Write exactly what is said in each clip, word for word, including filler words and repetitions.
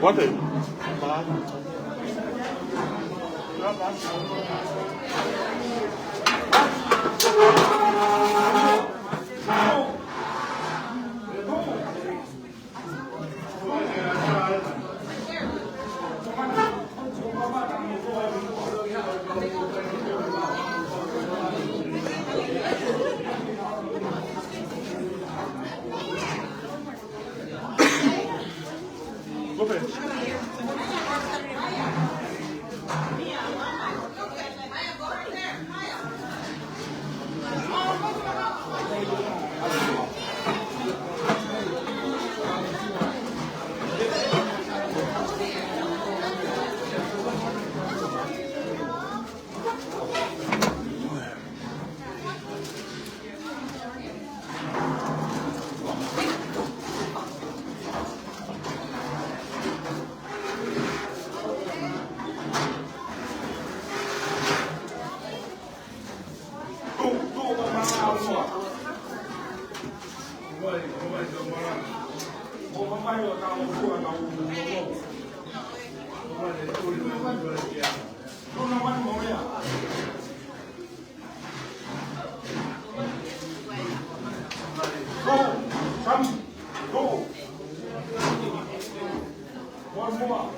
What? Go! Come! Go! One more.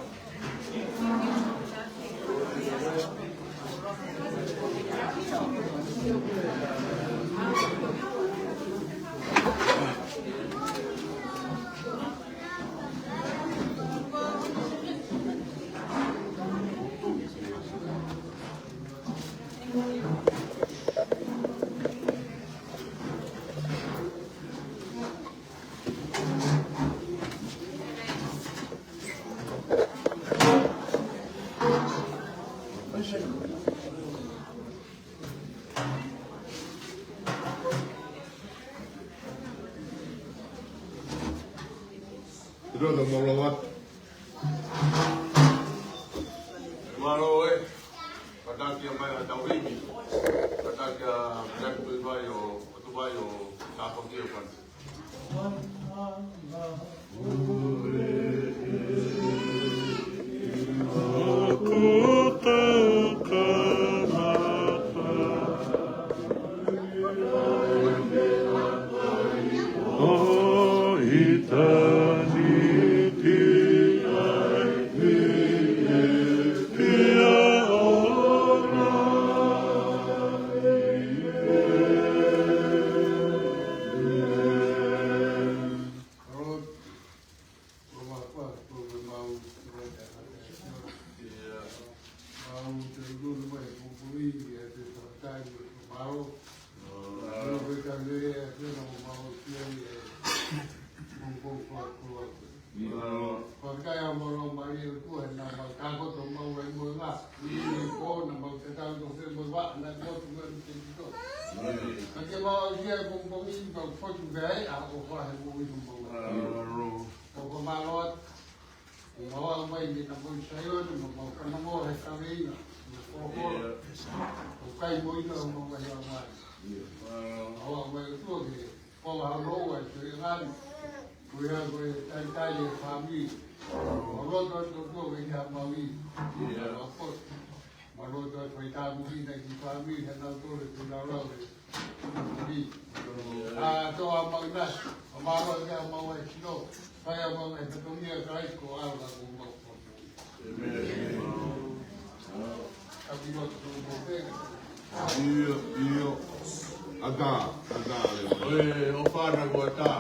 Ilo na molo atu. Mālō ē, kātaki mai ʻa Tauhimi, kātaki ʻa Jack Tuivai ʻo, ʻo Tuivai ʻo Tāpaki ʻo Fani. Fakafetaʻi ʻaupito ʻOtua he naʻa mau takoto mau ai mo e ngaahi pō naʻa mau tatau tofu mo e vaʻa naʻe motu mo e mutemi to. Ka ke mau aʻusia e pongipongi ni mau fotu pē ai ʻa ʻofa he moʻui no mau ai. ʻOku mau mālō atu. ʻOku mau aʻu mai mei na mo i Saione, mo mau kanango he kaveinga, mo e kolokolo. ʻOku kai mo ina ʻo mau ai ʻa mai. ʻOku mau aʻu mai ʻOtua ke Ko ha loa e te ngani. Ko ia ko e talitali e fāmili. Ko loto atu ʻOtua ke ʻi ai ha maui. Ia. Ko loto atu fai tāpuekina ki he fāmili, he nau tole ki he laulau e. Ia. ʻA toa mau ina, ʻa mālō ke ʻa mau e sino. Fai ʻa mau e fatongia Kalaisi ko ala ko mau. ʻIo, ʻio. ʻAtā, ʻatā, ʻio. ʻOe, ʻo fana ko ʻatā.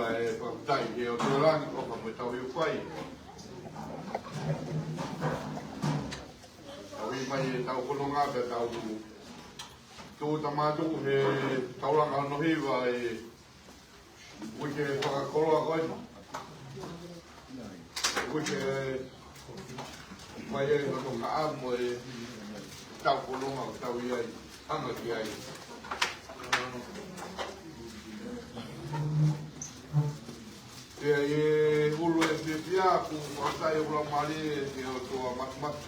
ʻE fakafetaʻi ki he ʻOtua ʻi langi, ʻofa mo e tauhi ʻoku fai. Tauhi mai ʻetau fononga pea tau tuʻu tamatu he taulanga hono hiva ʻi he uike fakakoloa ko eni. Uike mai ai hono kaʻamo ʻetau fononga ʻoku tau ʻi ai, hanga ki ai. Pea ʻi he ʻulu ʻo e fiefia, ʻoku ou fakafetaʻi ʻoku laumālie ki he ʻOtua Mafimafi.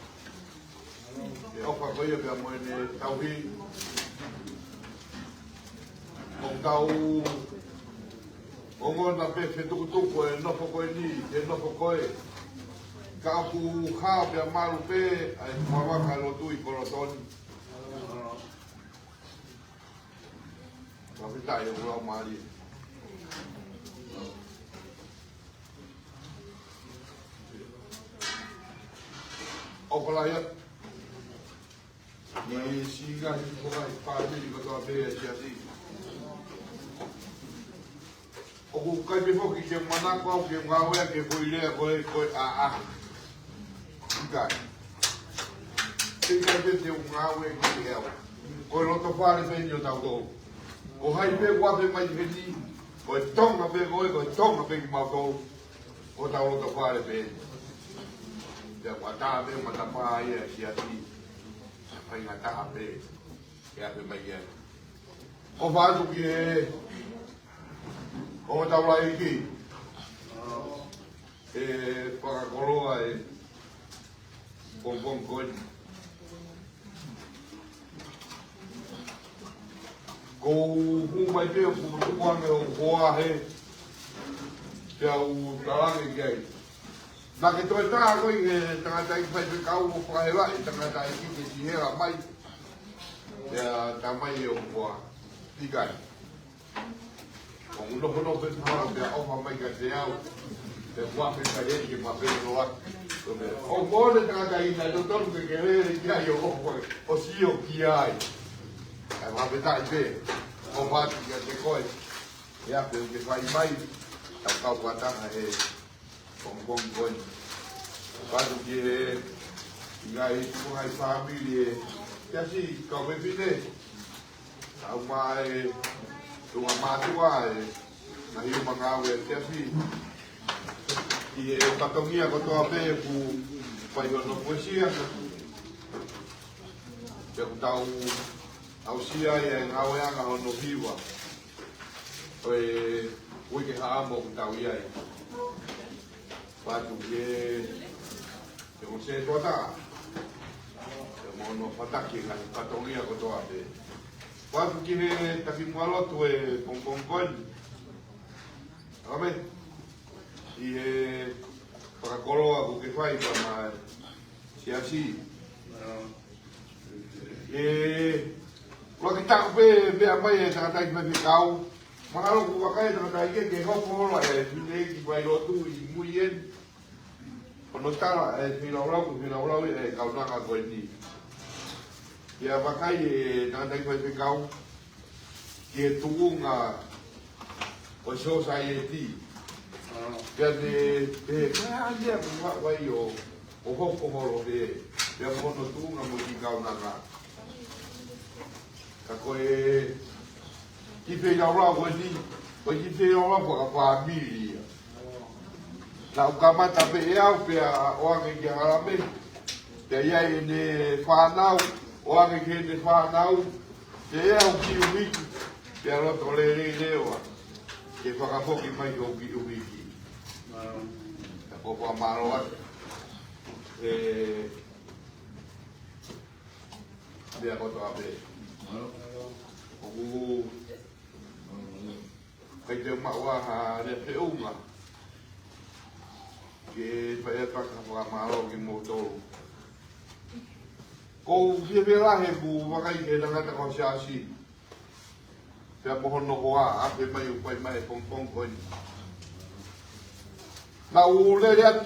ʻE ʻofa ko ia pea mo ʻene tauhi. ʻOku tau ongona pē fetukutuku e nofo ko eni, e nofo ko ē. Ka ʻoku hao pea malu pē ʻa e fuʻu vaka lotu ʻi Kolotoni. Fakafetaʻi ʻoku laumālie. ʻOku lahi atu. ʻI he siʻi ngaahi foʻi fāmili kotoa pē ʻa e siasi. ʻOku ʻikai pē foki ke manako au ke ngāueʻaki e foʻi lea ko e, ko e ʻaʻahi. ʻIkai. ʻIkai pē te u ngāueʻaki ʻe au. Ko e loto fale pē eni ʻo tautolu. Ko hai pē ʻoku ʻave mai heni, ko e Tonga pē ko ē, ko e Tonga pē kimautolu. Ko hotau loto fale pē eni. Pea ʻoku ʻatā pē matapā ia ʻa e siasi. Faingataʻa pē ke ʻave mai ai. ʻOfa atu ki he ongo taulaʻeiki ʻe fakakoloa e pongipongi ko eni. Ko u hū mai pē ʻoku tukuange ʻo koa he pea u talange ki ai. Naʻa ke toe tā koe ʻi he tangataʻeiki faifekau ʻo fakahelaʻi e tangataʻeiki ke siʻi hela mai. Pea tā mai e ʻoku koa. ʻIkai. ʻOku nofo nofo pē mahalo pea ʻofa mai kiate au. Pea kuo pē kai eni ke ma pē noa. ʻOku mole tangataʻeiki naʻe totonu ke ke lele ki ai ʻo ʻofa. ʻO sio ki ai. ʻE fakafetaʻi pē. ʻOfa atu kiate koe. ʻE ʻape ʻoku ke fai mai. Tau kau fakataha he pongipongi ko eni. Patu ki he ngaahi tuʻunga ʻi fāmili ʻe siasi kau fefine. Tau mai tuʻunga mātuʻa ʻe ngaahi uma ngāue ʻa e siasi. ʻI he fatongia kotoa pē ʻoku fai hono fuesia. Pea ʻoku tau aʻusia ai e ngāueʻanga hono hiva. ʻO e uike haʻamo ʻoku tau ʻi ai. Patu ki he, ki he mo se tuata. Pea mo hono fataki ngaahi fatongia kotoa pē. Patu ki he takimuʻa lotu e pongipongi ko eni. ʻAmeni. ʻI he fakakoloa ʻoku ke fai pea mo e siasi. ʻE, ʻuluaki taʻu pē meʻa mai e tangataʻeiki faifekau. Mahalo ʻoku vakai e tangataʻeiki ke, ke hoko holo e fineʻeiki failotu ʻi mui eni. Hono tala e feilaulau, ko e feilaulau e kaunanga ko eni. Pea vakai e tangataʻeiki faifekau ki he tuʻunga ʻo e sōsaieti. Pea ne pehē, ko e hā ia ʻoku ou haʻu ai ʻo, ʻo hoko holo pē, pea mo hono tuʻunga mo e kiʻi kaunanga. Ka ko e kiʻi feilaulau ko eni, ko e kiʻi feilaulau fakafāmili ia. Naʻa ku kamata pē ʻe au pea ʻoange kia Halame. Pea ʻi ai ʻene fānau, ʻoange ki heʻene fānau. Pea ʻi ai hoku kiʻi ʻuhiki, pea loto lelei leva ke fakafoki mai ki hoku kiʻi ʻuhiki. Ka ko e fakamālō atu. ʻE, meʻa kotoa pē. ʻOku ʻikai te u maʻu ha lea feʻunga ke fai atu ha fakamālō kimoutolu. ʻOku ou fiefia lahi heʻeku vakai ki he tangata ko Siasi. Pea mo hono hoa, ʻape mai ʻoku fai mai e pongipongi ko eni. Naʻa ku lele atu.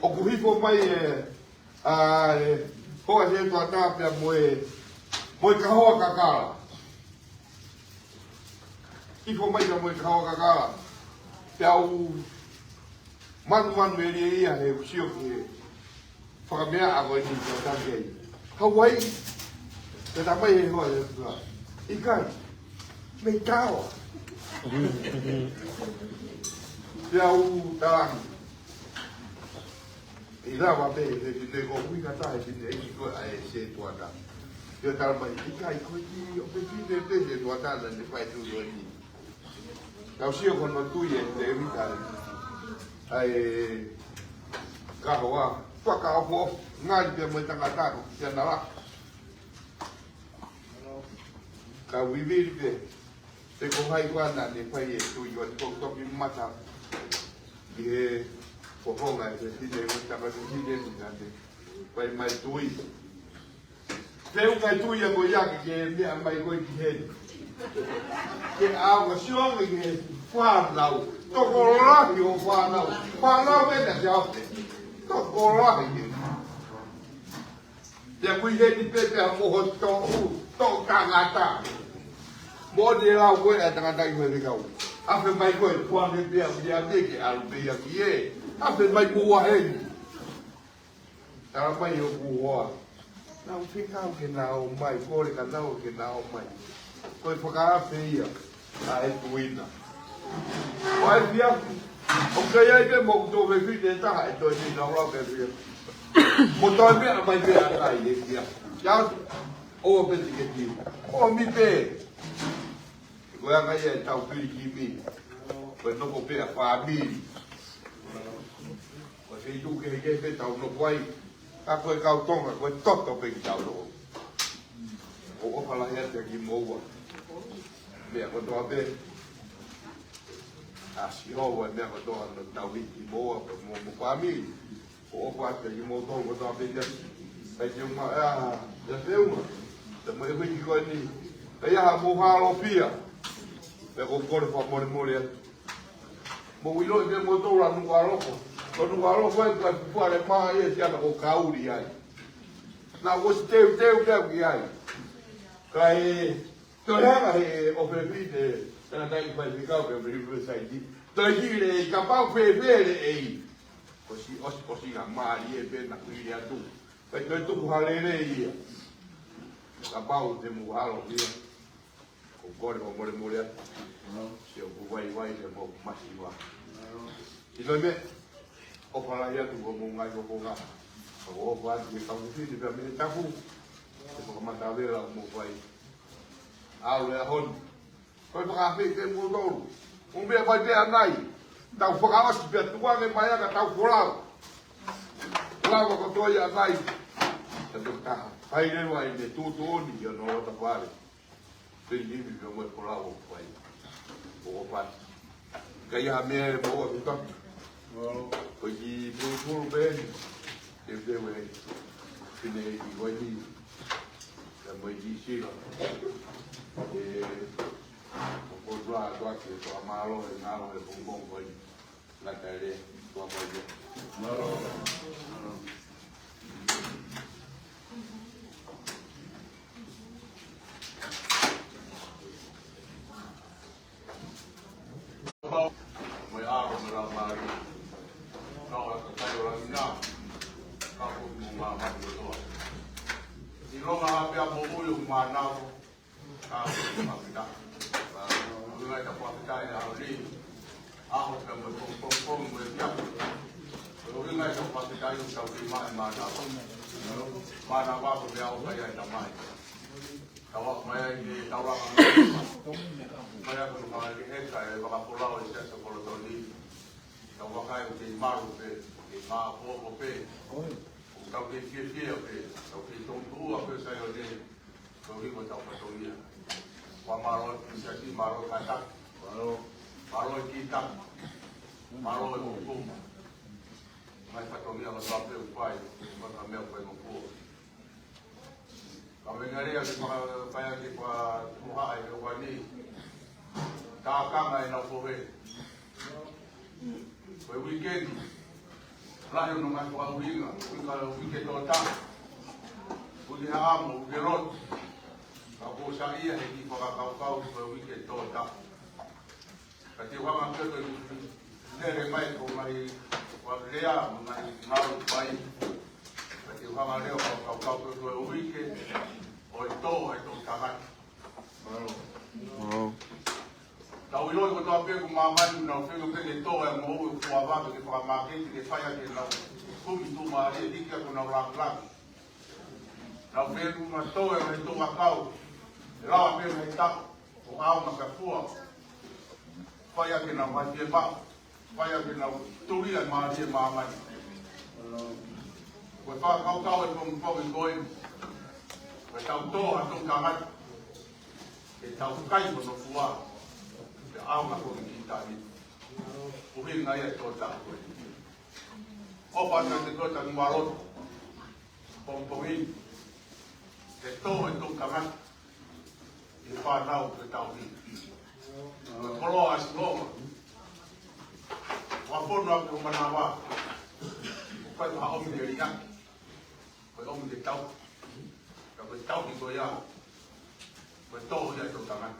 ʻOku hifo mai e ʻa e hoa he tuata pea mo e, mo e kahoa kakala. Hifo mai ka mo e kahoa kakala. Pea u manumanu ʻe lia ia he u sio ki he fakameaʻa ko eni ka taki ai. Hawaii. Pea tā mai he hoa he tua. ʻIkai. Mei Kaoa. Pea u talangi. ʻI lava pē he fefine ko ui ka taha he fefine ʻi ko ʻa e setuata. Pea tā mai ʻikai ko e ki o fefine pē setuata naʻa ne fai tū loini. Kau sio ko hono tui ʻe Tēvita ʻa e kahoa fakaʻofoʻofa ngali pea mo e tangata ko Kianala. Kau vivili pē pe ko hai koā naʻa ne fai e tui ʻo ne toki mata ki he fofonga e fefine ko e tangata fefine naʻa ne fai mai tui. Te u kai tui a ko ia ke ke meʻa mai ko e ki heni. Ke au ka sio ange ki he fānau. Tokolahi ʻo fānau. Fānau e na te afe. Tokolahi ke. Te a kui heni pē pea mo ho toʻu, toʻu tangata. Mo ni e lau ko e ʻa e tangata i ko e te kau. Afe mai ko e puane pea ui a me ke alu pē ia ki e. Afe mai mo ua heni. Tala mai ʻoku hoa. Nau fekau ke nau ō mai, kole ka nau ke nau ō mai. Ko e fakaafe ia, ʻa e tuina. Ko e fiafi. ʻOku ʻi ai pē mo ʻoku tō fefine taha, ʻe toe ni nau lau ke fia. Mo toe meʻa mai pē ʻa kai e fia. Ia, ʻo pē te ke tiu. ʻO mi pē. Ko e anga ia e tau pilikimi. Ko e noko pē ʻa fāmili. Ko e feituʻu kehekehe pē tau noko ai. Ka ko e kau Tonga, ko e toto pē ki tau noko. ʻOku ʻofa lahi atu kiate kimoua. Meʻa kotoa pē. ʻA Sihova, meʻa kotoa naʻa tau hiki kimoua, pea mo, mo fāmili. ʻOku ʻofa atu kiate kimoutolu kotoa pē ia. Kai te uma, ʻa, ia te uma. Te mo e wiki ko eni. Kai ʻa mo halo pia. Pea ko kole fakamolemole atu. Mo ʻilo ʻe kimoutolu ʻa Nukuʻalofa. Ko Nukuʻalofa ʻi ai ko e fale mā ia ʻe siana ko Kauli ai. Naʻa ko si teuteu pea ki ai. Kae toe hanga he ʻofefine, tangata i fai fekau ke meri fue saiti. Toe hile ʻe kapau fefele ʻe i. Ko si ʻosi, ʻosi ngā mālie pē naʻa kuile atu. Kae toe tuku halele ia. Kapau te mo halo ia. Ko kole fakamolemole atu. Sio ku vaivai te mo masiva. ʻI ko e meʻa, ʻofa lahi atu ko mo ngai ko ko ngā. Ka ko ʻofa atu ke kau fini pea mene taku. Te fakamatavela mo fai. Au lea hon. Ko e fakaafe ke mo tolu. Mo mea fai pea nai. Tau fakaosi pea tuange mai aka tau folau. Lava ko toi a nai. Te tuk taha. Hai lewa i me tutu oni ia no lota fale. Pei ni mi mo e folau o fai. O fai. Ka ia mea e mo a tuta. Ko i pulupulu pē ni. Te te we. Pine i wai ni. Ka mo i sila. E. Ko tua tua ke tua mālō e ngalo e pongbong wai. Ngata e lea, tua wai. Mālō. Mo e ʻaho mo e laumālie. Kau ʻa kakai ʻo langi na. Kau ko mo māmani kotoa. ʻIlonga ha pea mo ui ʻo mānava. Kau ko māmita. Ui ngai ta pākita e ʻaho ni. ʻAho pea mo e pong, pong, pong, mo e pia. Ui ngai ta pākita ʻi ʻo tau ki mai mānava. Mānava ko pea ʻo kai ai ta mai. Tau ako mai ai ke tau ako mai. Mai ako no kawai ke heka e wakapolau e Siasi ʻo Kolotoni. Tau vakai ʻoku kei malu pē, kei maʻopoʻopo pē. ʻOku tau kei fiefia pē, tau kei tōtuʻa pē Saione. Tau hiva tau fatongia. Kua mālō e Siasi, mālō e kātaki. Mālō e kītaki. Mālō e hukuma. Mai fatongia ma tape upai, ma ka mea upai ma pua. Ka me ngare ake fakapaea ke fakamoha e ʻofa ni. Tākanga e nau pohe. Ko e uike ni. Lahi hono ngaahi fakaʻuhinga. Uike, uike tō taha. Uike haʻamo, uike lotu. Ka ko sa ia he ki fakakaukau ko e uike tō taha. Hanga pē ko e lele mai ko e ngaahi, ko e lea, mo e ngaahi ngāue mai. Ka te u hanga leva ʻo kau, kau, kau pē ko e uike ʻo e tō ʻa e toʻutangata. Mālō. Tau ʻiloʻi kotoa pē ko māmani ʻoku nau feinga pē ke tō e moʻui ʻo e fuava ke fakamāketi ke fai ʻaki ʻenau kumi tuʻumālie, hiki ʻaki honau lāngilangi. Nau feinga ke tō e ngaahi toʻu ʻakau, ʻe lava pē ngaahi taʻu ʻo ʻaonga ka fua. Fai ʻaki ʻenau ngaahi fiemaʻu, fai ʻaki ʻenau tulia mālie māmani. Ko e fakakaukau e pongipongi ko eni, ko ʻetau tō ʻa e toʻutangata, ke tau kai hono fua, ke ʻaonga ko e kiʻi taimi. ʻUhinga ia e tō taʻu ko eni. ʻOfa atu kiate koe Tanualoto, pongipongi ni, ke tō e toʻutangata, ʻi he fānau ke tauhi. Ko e koloa ʻa Sihova, ʻoku fonu ʻaki ho manava, ʻoku ʻikai ko ha ʻomi ke liʻaki, ko e ʻomi ke tauhi. Ka ko e tauhi ko ia, ko e tō ia e toʻutangata.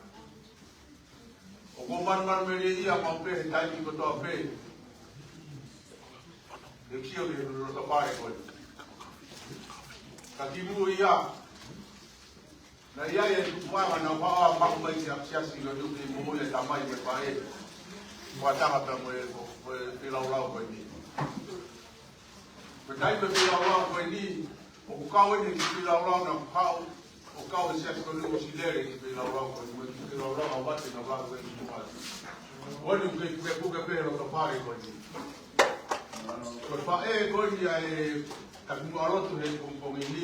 ʻOku ou manumanumelie ia maʻu pē he taimi kotoa pē. Ke sio ki he loto fale ko ē. Ka kimuʻa ia, naʻe ʻi ai e tupuʻanga naʻa ku haʻu ʻo maʻu mai ki he siasi ko eni ʻoku kei moʻui e tamai mo e faʻē. Ko e tangata mo e, mo e feilaulau ko eni. Ko e taimi e feilaulau ko eni, ʻoku kau eni ki he feilaulau naʻa ku haʻu, ʻo kau e siasi ko eni ʻosi lele ki he feilaulau ko eni, mo e feilaulau ʻa Vate na vau ko eni mo ai. Ko eni ke, ke puke pē loto fale ko eni. Ko e faʻē ko eni ʻa e Tanualoto he pongipongi ni.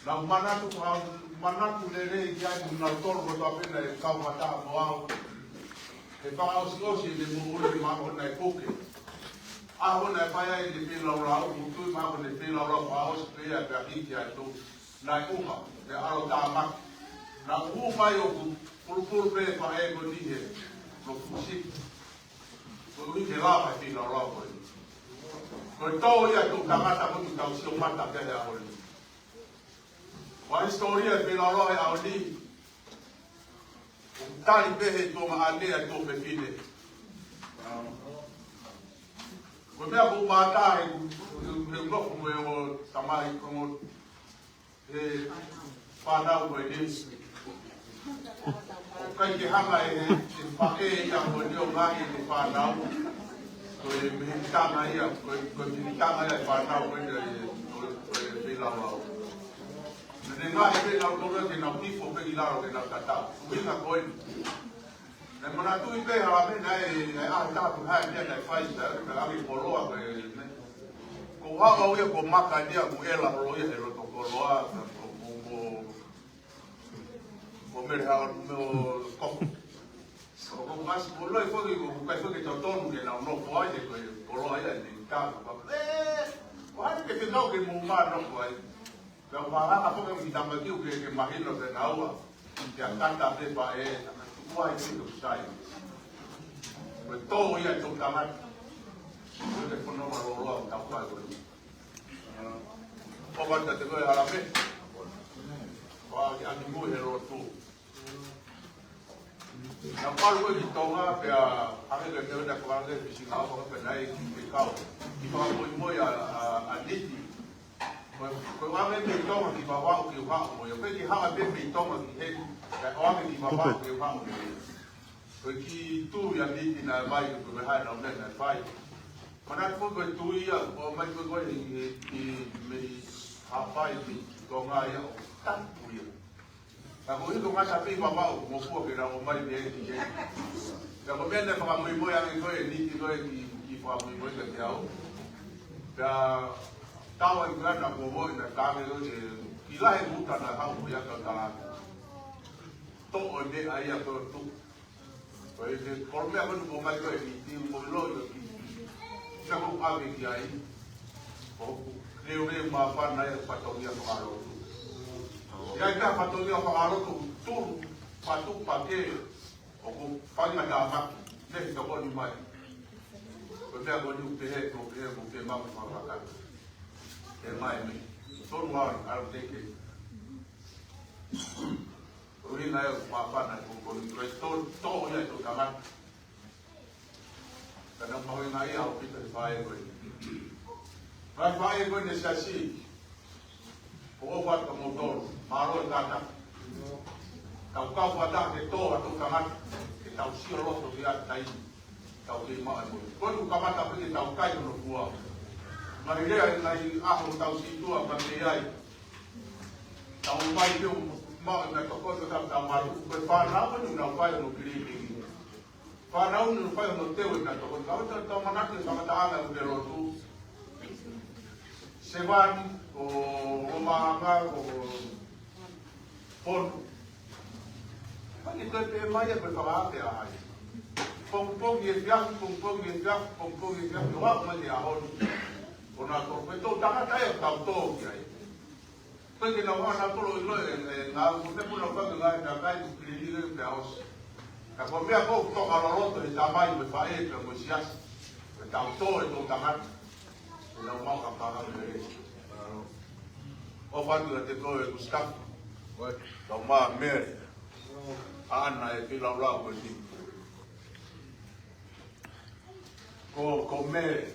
Naʻa ku manatu, ko e manatu lelei ki ai, mo nautolu kotoa pē naʻe kau fakataha mo au. He fakaʻosiʻosi ʻene moʻui he māhina naʻe puke. ʻAho naʻe fai ai ʻene feilaulau, mou tui mahalo ko ʻene feilaulau fakaʻosi pē ia pea hiki ai e tō. Naʻe ʻuha, pea ʻalu ʻo tāmaki. Naʻa ku hū mai ʻoku pulupulu pē e faʻē ko eni he lokusi. Ko e ʻuhi ke lava e feilaulau ko eni. Ko e tō ia e toʻutangata ko eni ʻoku tau sio mata ki ai he ʻaho ni. Ko e hisitōlia e feilaulau he ʻaho ni, ʻoku tali pē he tuongaʻane ʻa e tuofefine. Ko e meʻa ʻoku ou mātā he, he, he nofo mo e ongo tamai, ongo, he fānau ko eni. ʻOku ʻikai ke hanga ʻe he, he faʻē ia ko eni ʻo ngaahi e fānau. Ko e mihitanga ia, ko e, ko e mihitanga ia e fānau ko eni, ko e, ko e feilaulau. Naʻe ngaahi pē nautolu ke nau hifo pē ki lalo ke nau tatau. ʻUhinga ko eni. Naʻe manatuʻi pē hala me naʻe, naʻe ʻai tapu hai meʻa naʻe fai, naʻe, naʻe ʻai koloa ko e, ne. Ko e haʻu au ia ko e maka ia, ko e ʻela holo ia he loto koloa, ko, ko, ko, ko mele haʻo mo e koko. Ko, ko mas, ko loi foki, ko, ko kai foki totonu ke nau nofo ai, he ko e koloa ia, ne tau, ko, ē, ko hai ke fekau ke mou mā nofo ai. Pea u fakahā foki ki he tamai kiu ke, ke mahino ke naua. Pea kata pē faʻē, ʻa ka tuku ai ki he sai. Ko e tō ia e toʻutangata. Ko e fononga lōloa ʻoku tau fai ko eni. ʻOfa atu kiate koe Halame. Ko e kiʻi ʻatamui he lotu. Naʻa ku ʻalu ko ē ki Tonga, pea hangē ko e meʻa naʻe fakahā ki he fisi ngāue ko ē pea naʻe ʻikai ke kau. Kiʻi fakamoimoi ʻa, ʻa, ʻa Niti. Ko, ko e ʻoange mei Tonga ki Vavaʻu ke u haʻu mo ia. Ko e kiʻi haʻu pē mei Tonga ki heni, kae ʻoange ki Vavaʻu ke u haʻu mo ia. Ko e kiʻi tui ʻa Niti naʻe ʻomai ko e meʻa naʻa ne fai. Manatu ko e tui ia, ʻomai ko ē he, he, he mei Haʻapai ki Tonga ia ʻo tapu ia. Ka ko e hiko ngata pē ʻi Vavaʻu, mo fua ke nau ō mai mei ai ki heni. Ka ko e meʻa naʻe fakamoimoi ange ko ē ʻe Niti ko ē kiʻi, kiʻi fakamoimoi kiate au. Pea tau ai ko ē naʻa ku moʻi naʻe tangi ko ē ke kiʻi lahi e uta naʻe haʻu ko ia ka tala. Toʻo e meʻa ia ko ē ʻo tuku. Ko e, ko e meʻa ko eni ʻoku ʻomai ko ē ʻe Niti, ʻoku ou ʻiloʻi ʻoku, meʻa ʻoku ʻave ki ai. ʻOku leuleu māfana ia e fatongia fakalotu. ʻI ai pē ha fatongia fakalotu, tulu, patu, pake, ʻoku fai mai tāmaki, ne hito ko eni mai. Ko e meʻa ko eni ʻoku pehē, ʻoku pehē, ʻoku pehē mau fakakata. Ke mai me. Tonu au, au te ke. Ko e ʻuhinga ia ʻoku māfana e pongipongi, ko e tō, tō ia e toʻutangata. Ka naʻa mau mahuʻingaʻia ʻaupito he faʻē ko eni. Ngaahi faʻē ko eni ʻo e siasi, ʻoku ou ʻoatu kia moutolu, mālō e kātaki. Tau kau fakataha ke tō ʻa e toʻutangata, ke tau sio loto ki ai ʻi he taimi ʻoku tau kei maʻu ai e moʻui. Ko eni ʻoku kamata pē ke tau kai hono fua. Ngaahi lea ʻi he ngaahi ʻaho ʻoku tau sītuʻa mai ai. Tau mai ke u maʻu e ngaahi tokoto tau tau malu, ko e fānau ko eni ʻoku nau fai hono kilīpingi. Fānau ni ʻoku fai hono teu e ngaahi tokoto. Ka ʻoku tau manatu e kamataʻanga ʻo e lotu. Sevāniti, ʻo Lomaʻanga, ʻo Pono. Ka ʻoku toe pē mai ia ko e fakaafe ʻa hai. Pongipongi efiafi, pongipongi efiafi, pongipongi efiafi, ʻo aʻu mai ki he ʻaho ni. ʻO nau tō, ko e toʻutangata ia ʻoku tau tō ki ai. Ko e ke nau hana tolo ʻilo e, e, ngā, ko e meʻa ʻoku nau fai ngā, ngā kai ʻoku kilīpingi pea ʻosi. Ka ko e meʻa ʻoku toka loloto he tamai mo e faʻē pea mo e siasi. Ko e tau tō e toʻutangata. ʻE nau maʻu ha paʻanga lelei. ʻOfa atu kiate koe Kusitafa. Tau maʻu Mele. ʻAna e feilaulau ko eni. Ko, ko Mele,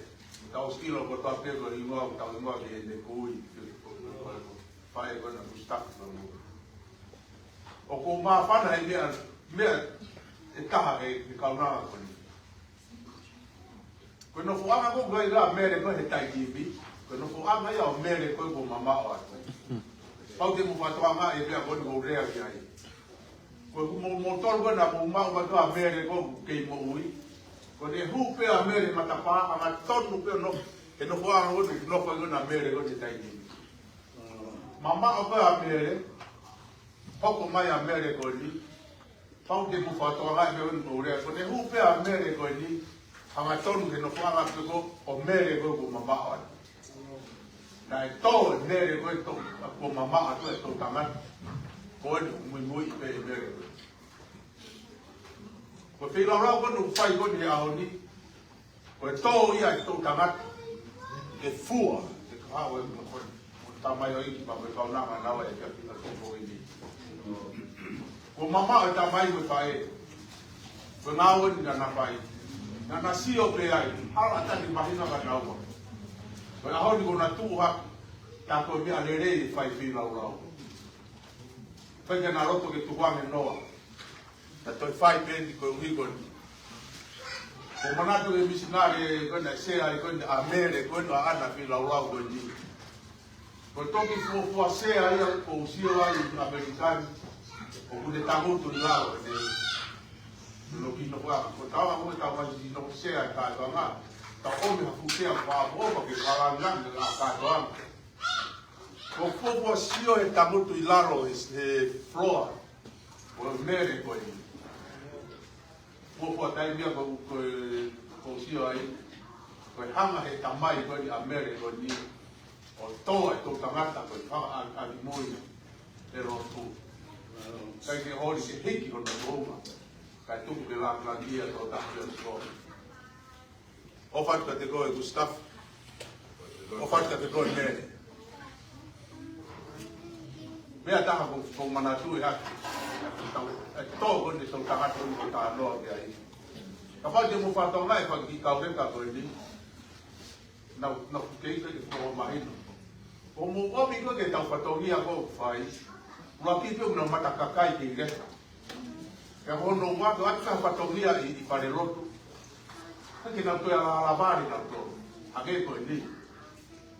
tau sio kotoa pē ko e hingoa, tau hingoa ki heʻene kui, ko, ko, ko, ko, faʻē ko ena Kusitafa. ʻOku ou māfana he meʻa, meʻa ʻe taha he, he kaunanga ko eni. Ko e nofoʻanga ko ē ʻa Mele ko ē he taimi ni, ko e nofoʻanga ia ʻo Mele ko ē kuo mamaʻo atu. Pau te mou fakatokangaʻi e meʻa ko eni ʻoku ou lea ki ai. Ko e kuo mou, moutolu ko ē naʻa mou maʻu atu ʻa Mele ko ē ʻoku kei moʻui. Ko ʻene hū pē ʻa Mele matapā, angatonu pē ʻo nofo, he nofoʻanga ko ē ʻoku nofo ai ko ē ʻa Mele ko ē he taimi ni. Mamaʻo pē ʻa Mele, hoko mai ʻa Mele ko eni, pau te mou fakatokangaʻi e meʻa ko eni ʻoku ou lea, ko ʻene hū pē ʻa Mele ko eni, angatonu he nofoʻanga pē ko ē ʻo Mele ko ē kuo mamaʻo atu. Naʻe tō e Mele ko ē to, kuo mamaʻo atu e toʻutangata. Ko eni muimui pē e Mele ko ē. Ko e feilaulau ko eni ʻoku fai ko eni he ʻaho ni. Ko e tō ia e toʻutangata. Ke fua, ke kahaʻu e mokoni. Ko e tamaioʻeiki pea mo e kaunanga naʻa nau ʻi he efiafi ko eni. Kuo mamaʻo e tamai mo e faʻē. Ko e ngāue ni naʻa na fai. Naʻa na sio pē ai. Hala ʻatā ni mahino kia naua. Ko e ʻaho ni kuo na tuʻu hake. Tā ko e meʻa lelei e fai feilaulau. Fai ke na loto ke tukuange noa. Na toe fai pē eni koeʻuhi ko eni. Ko e manatu e misinale ko eni naʻe sea ai ko eni ʻa Mele ko eni ʻa ʻana feilaulau ko eni. Ko e toki fuofua sea ia ʻoku ou sio ai ʻi ʻAmelika ni. ʻOku ne tangutu ʻi lalo ʻene. Nō ki nō kua. Ko e tau a ko e tau mai ki nō sea e kātoanga. Tau ʻomi ha fuʻu sea kuo ʻofa ke kalangan e ngaahi kātoanga. Ko e fuofua sio he tangutu ʻi lalo he, he floor. Ko e Mele ko eni. Fuofua taimi ia ko, ko, ko sio ai. Ko e hanga he tamai ko eni ʻa Mele ko eni. ʻO tō e toʻutangata ko e fanga a, a ki mui. E lotu. Kai ke holi ke hiki hono tuʻunga. Kai tuku ke langilangiʻia tō tahi ʻo sio. ʻOfa atu kiate koe Kusitafa. ʻOfa atu kiate koe Mele. Meʻa taha ʻoku, ʻoku ou manatuʻi hake. Tau, e tō ko eni e toʻutangata ʻoku ou talanoa ki ai. Kapau te mou fakatokangaʻi e fanga kiʻi kauleka ko eni. Naʻa, naʻa ku kei ke ke fua mahino. Ko mou ʻomi ko ē ke tau fatongia ko ē ʻoku fai. Ua ki pē ʻoku nau mata kakai kei leka. Pea ko hono ua ko atu ka fatongia ʻi, ʻi fale lotu. Ka ke nau toe ala ala vale nau tō. Hake ko eni.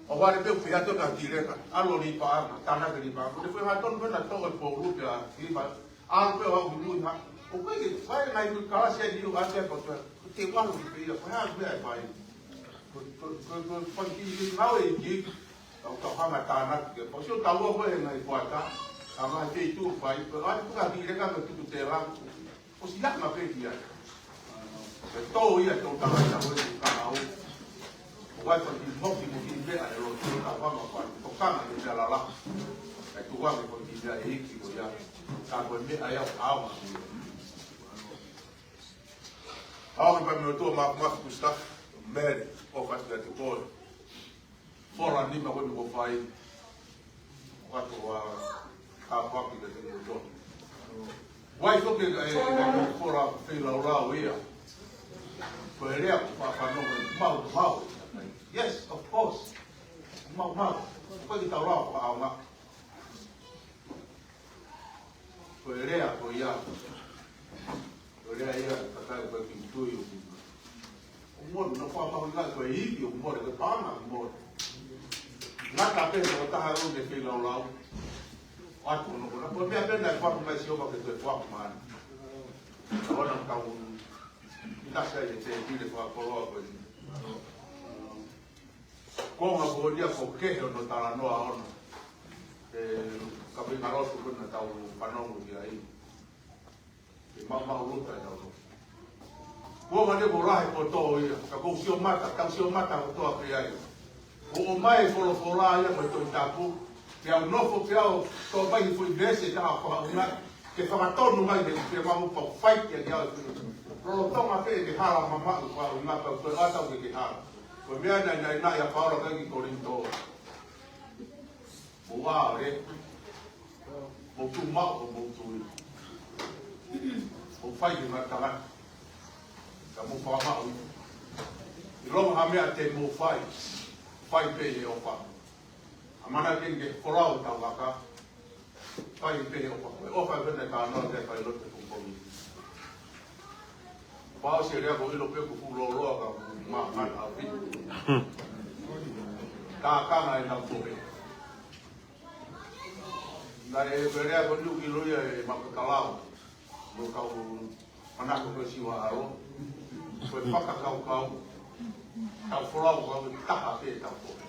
ʻO vale pē ʻoku pehē atu ka ki leka. ʻAlu ʻo lipaʻanga, tānaki lipaʻanga. Ko e fue hatonu pē naʻa tō e poulu pea lipa. ʻAlu pē ʻo aʻu ki mui ha. ʻOku ʻikai ke fai nai kui kalasi ai liu ate ko te. Ko te ʻalu ki pē ia. Ko e hā e meʻa ʻe fai. Ko, ko, ko, ko, ko, ki, ki, ngāue ʻi ki. Tau tau hanga tānaki ke pau. Sio tau ua ko e ngaahi kuata. Ka ngaahi feituʻu fai. Ko e atu ka ki leka ka tuku te la. ʻOsi laka pē ki ai. Ko e tō ia e toʻutangata ko ē ka au. ʻOku ʻi ai ko e kiʻi moki mo e kiʻi meʻa e lotu ka fanga ko e tokanga ki he meʻa lalahi. Kae tuku ange ko e kiʻi meʻa ʻe hiki ko ia. Ka ko e meʻa ia ʻoku ʻaonga ki ai. ʻAonga pē mo e ʻOtua Māfimafi Kusitafa, Mele, ʻofa atu kiate koe. Fola nima ko eni kuo fai. ʻOatu ʻa e kāpaki kiate kimoutolu. Vai foki e, e, e fola feilaulau ia. Ko e lea ko e fakafanongo, mau, mau. Yes, of course. Mau, mau. Ko e kiʻi tau lau fakaʻaonga. Ko e lea ko ia. Ko e lea ia, kakai ko e kiʻi tui ʻoku mole, no fa mahu na ko e ivi ʻoku mole, ko e paʻanga ʻoku mole. Ngata pē ko e taha ʻoku ne feilaulau. ʻAtu no ko na, ko e meʻa pē naʻe fakaʻamu mai Sihova ke toe fakaʻamu mai. Ko na kau ina sai e te pile fakakoloa ko eni. Ko nga ko ia ko kehe ʻo e talanoa ʻoʻona. E, ka pē ngalo tu ko na tau fanongo ki ai. Ke maumau luta e tau. Ko nga ne ko lahi ko tō ia, ka ko sio mata, tau sio mata ko tō a pe ai. Ko ʻomai e folofola ia mo e Tohi Tapu, ke au nofo ke au tō mai he foʻi veesi ʻe taha fakaʻuna, ke fakatonu mai he ke mau pau fai ke au. Lolotonga pē ke hala mamaʻu fakaʻuna pau ko e ʻatau ke ke hala. Ko e meʻa naʻe, naʻe, naʻe ʻia Paula ki Kolinitō. Mou ʻā ʻo lea. Mou tuʻu maʻu ko mou tui. Mou fai ki he ngaahi tangata. Ka mou fakamaʻu. ʻIlonga ha meʻa te mou fai. Fai pē he ʻofa. ʻAmanaki ke folau tau vaka. Fai pē he ʻofa. Ko e ʻofa pē naʻe talanoa ki ai e failotu he pongipongi. Pau se lea ko ʻilo pē ko fuʻu lōloa ka fuʻu māmani ʻaupito. Tākanga e nau kope. Naʻe ko e lea ko eni ʻoku ʻilo ia ʻe Makutalao. Mo kau manako ko e siva alo. Ko e fakakaukau. Tau folau kau e taha pē tau kope.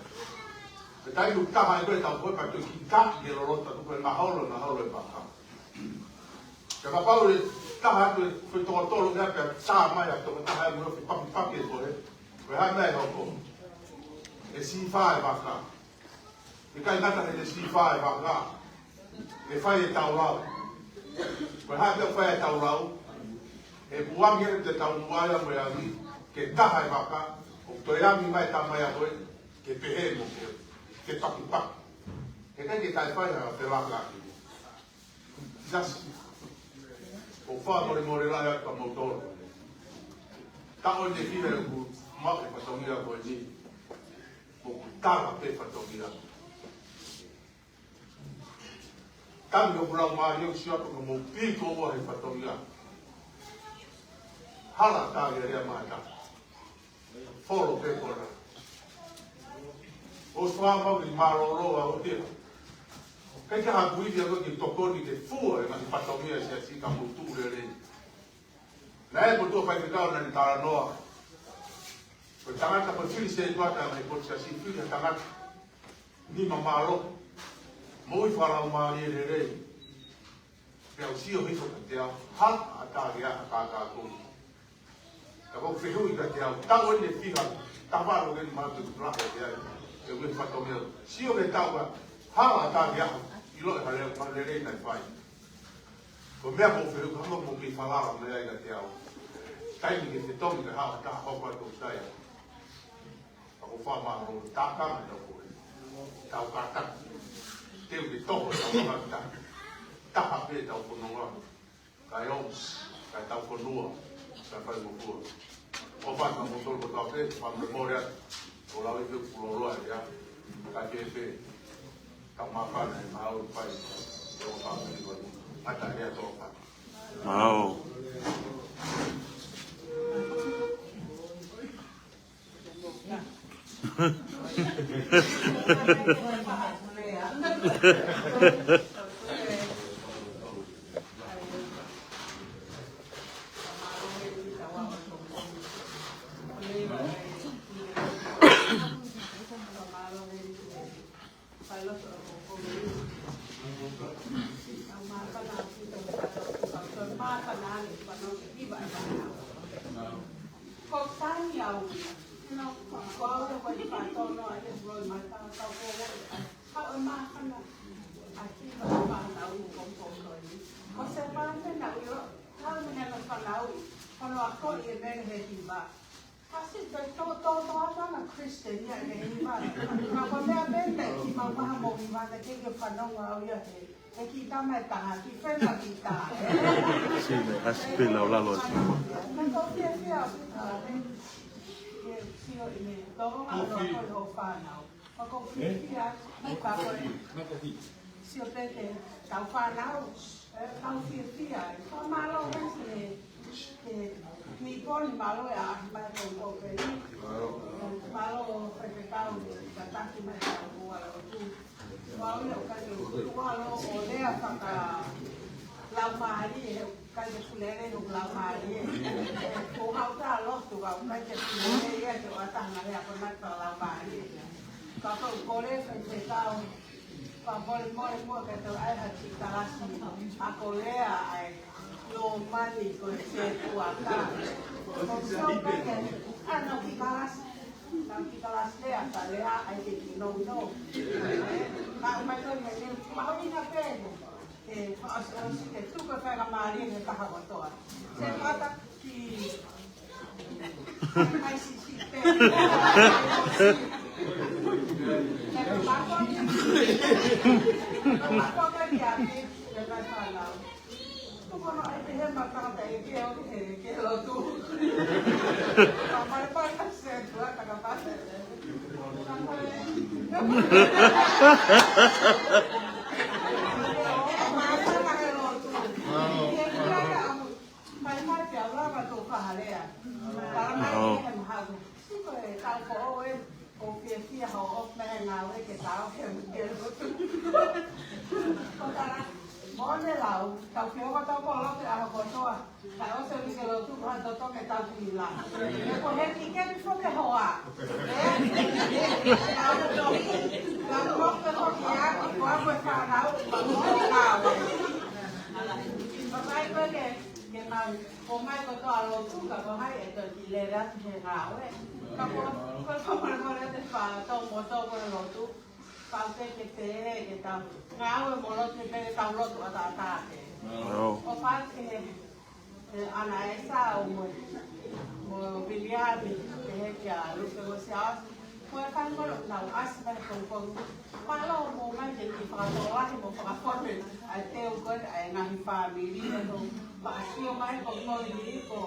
Ko e taimi ʻoku taha ai ko e tau kope ka toe kiʻi taʻi ke lolota tuku e mahalo, mahalo e vaka. Ka kapau ʻe taha atu e foʻi tokotolo ia pea tā mai ʻa e tokotaha ʻe mo e foʻi pakipaki e kope. Ko e hā e meʻa ʻe hoko? ʻE sīfā e vaka. ʻIkai ngata he ʻe sīfā e vaka. ʻE fai e taulau. Ko e hā e meʻa ʻoku fai e taulau? ʻE puangi e te tau muaia mo e angi. Ke taha e vaka. ʻO toe angi mai tā mai a koe. Ke pehē mo ke. Ke pakipaki. He kai ke kai fai ha pelaka. Just. ʻOku fakamolemole lahi atu kia moutolu. Taʻu ʻeni ʻe fiha ʻeku maʻu e fatongia ko eni. Mo ʻeku tala pē fatongia. Tangi ʻoku lau mālie ʻo sio atu ka mou piko ua he fatongia. Hala tā ia lea mata. Folo pē kona. ʻOsi fai mau ki mālōlō a o te. Kai ka haku ivi a koe ke tokoni ke fua e ngaahi fatongia ʻa e siasi ka mou tuʻu lelei. Naʻe ko e tuʻa faifekau naʻa ne talanoa. Ko e tangata ko e fili se tuata mai ko e siasi fili ha tangata. Nima mālō. Moʻui fakalaumālie lelei. Pea u sio hifo kiate au, hala ʻatā ke ʻaha kākā kou. Ka kou fehuʻi kiate au, taʻu ʻeni ʻe fiha, tavalo ke ni mātou kula kiate au, ʻe ue fatongia. Sio ke tau ka, hala ʻatā ke ʻaha, ʻilo e hale, hale lelei naʻe fai. Ko e meʻa kou fehuʻi, ka mou kei falala mai ai kiate au. Taimi ke fetongi ke hala ʻatā hoko atu ʻo tai. Ka ko e fakamālō, tākanga tau koe. Tau kātaki. Teu ke toho tau kātaki. Taha pē tau fononga. Kae ʻosi, kae tau fonua, kae fai mo fua. ʻOfa atu kia moutolu kotoa pē, fakamolemole atu. ʻO lau e feu kuloloa ia. Kae fēfē. Ka māfana e mau fai. ʻO fāmili ko ē. ʻAtā lea tō fā. Mau. Ko e taimi au, you know, ko au ko e fātono ai e roi mai tā tau ko au. Ka ʻo e māfana, ʻa e kiʻi fānau ko ko ko ni. Ko se pāfana ʻilo, tau mene na fānau, ko no ako i e mene he hiva. Kasi te tō, tō, tō, tō na Christian ia ke hiva. Ka ko mea pene, ki mamaha mo hiva, na ke ke fanongo au ia he. He kiʻi tama e taha, kiʻi fena kiʻi taha. Sina, asi pē lau lalo atu. Ka ko fia fia, Tolonga loa ko e ho fānau. Ka ko e fiefia, ka ko e sio pē ke tau fānau, ē, tau fiefia. Fakamālō mai ki he, ki he niponi mālō e ʻaʻahi mai ko e ko pē ni. Mālō faifekau, ka taki mai ka ua lotu. Ua ʻo lea ʻo kai ke ua lo ʻo lea fakalaumālie, ʻikai ke fulele no laumālie. Ko hau ka lotu, ka ʻikai ke fulele ia ke ʻoatu ha lea ko ena fakalaumālie. Ka ko e kole faifekau, ka molemole muʻa ke tau ʻai ha kiʻi kalasi, a ko lea ai, no mani ko e se kuata. Ko so peke, a no kiʻi kalasi, no kiʻi kalasi lea, ka lea ai ke kiʻi no no. Ka mai ko e mei, mahuʻinga pē, ē, ʻosi, ʻosi ke tuku e faingamālie ke taha kotoa. Se pata ki, mai si, si, pē. Ē, ka mako ki, ka mako ki a ki, ē, ka fānau. Tuku no ai te he mata te ke o ke, ke lotu. Ka mai pa ka se tua ka ka pa. Mai mai pea lava tō fakalea. Tala mai he mahaku. Siko e tau ko o e, ʻo fiefia hoʻo ʻofa mai he ngāue ke tau ke ke lotu. Ko tala, mo ne lau, tau ke ova tau ko lotu ʻaho kotoa. Ka ʻosi ʻo ke lotu, ko ha toto ke tau ki la. Ko he ki ke ni fo ke hoa. Ē? Ka ko ke hoa ki a, ko a ko e fānau, ko a ko e ngāue. Ko mai ko ke Ke mau, ko mai kotoa lotu ka ko hai ʻe toki lele atu he ngāue. Ka ko, ko e fakamolemole atu fa tau mo tau ko e lotu. Ka ke ke pehē ke tau ngāue mo lotu pē ke tau lotu ʻataʻatā pē. ʻOfa atu ki he, ē, ʻAna ʻEsa ʻo mo, mo Viliami, pehē kia Luke mo Siaosi. Ko e fakamolemole ʻoku nau ʻasi mai he pongipongi. Mālō mo mai ke kiʻi fakatokolahi mo fakafonu ʻa e teu ko ē ʻa e ngaahi fāmili ʻe tau. Faʻa sio mai ko ko i ko,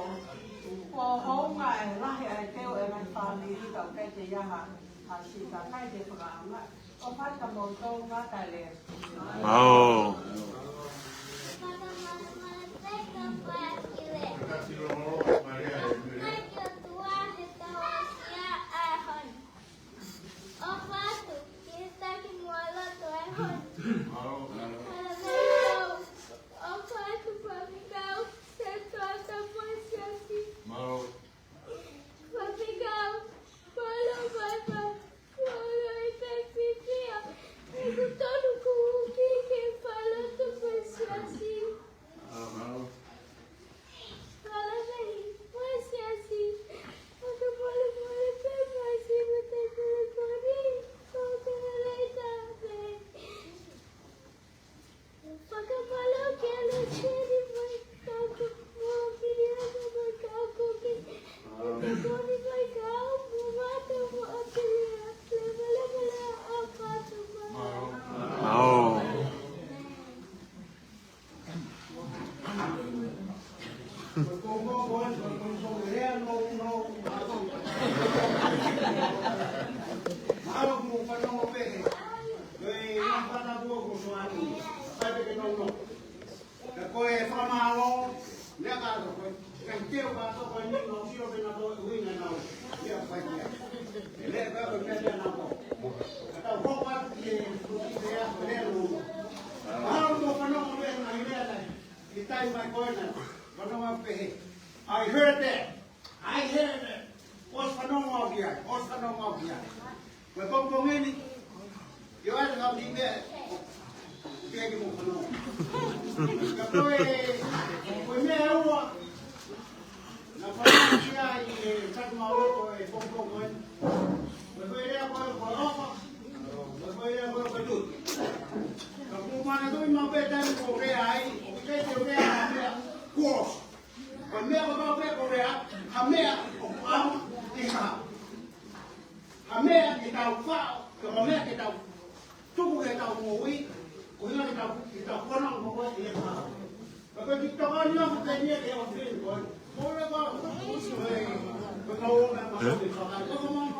ko hounga e lahi ʻa e teu ʻa e ngaahi fāmili ka ʻoku ʻikai ke ʻi ai ha, ha sika kai ke fakaʻaonga. ʻOfa atu kia moutolu ngata lea. Mālō. ʻOfa atu ki he taki muʻa loto e honi. Mālō. Mālō. ʻOfa atu faifekau, se tuata mo e siasi. Mālō. Faifekau, mālō, mālō, mālō e kai fifia. ʻOku tonu kuki ke fai lotu mo e siasi. Mālō. Ka ko e fakamālō, lea ka to ko e, ka teu ka to ko e ni no sio pe na to ui na nau. Ia pai ia. E lea ka ko e meʻa na ko. Ka tau hoko atu ki he, ki he lea ko e lea no. Mahalo mo fanongo mo e ngaahi lea na. I tai mai ko ena, fanongo pehē. I heard that. I heard that. ʻOsi fanongo au ki ai, ʻosi fanongo au ki ai. Ko e pongipongi ni, ʻio ai ka mi me, pea ki mo fanongo. Ka ko e, ko e meʻa ʻe ua, naʻa fanongo ki ai e taki mau ko e pongipongi ni. Ko e lea ko e, ko e ʻofa, ko e lea ko e, ko e tuʻi. Ka ko e mana tuʻi mau pē taimi ko e lea ai, ʻoku ʻikai ke lea ai ha meʻa, kuo ʻosi. Ko e meʻa ko e pau pē ko e lea, ha meʻa ʻoku ʻaonga ʻi he kahaʻu. Ha meʻa ke tau faʻo, ko ha meʻa ke tau tuku ke tau moʻui, ko e ʻuhinga ke tau, ke tau kona mo ko e ʻi he kahaʻu. Ka ko e kiʻi tokoni ʻoku pehē ni ke ʻosi ko e. Mo le ko, ko e, ko e kau o me ma ko e kakai. Ko e kau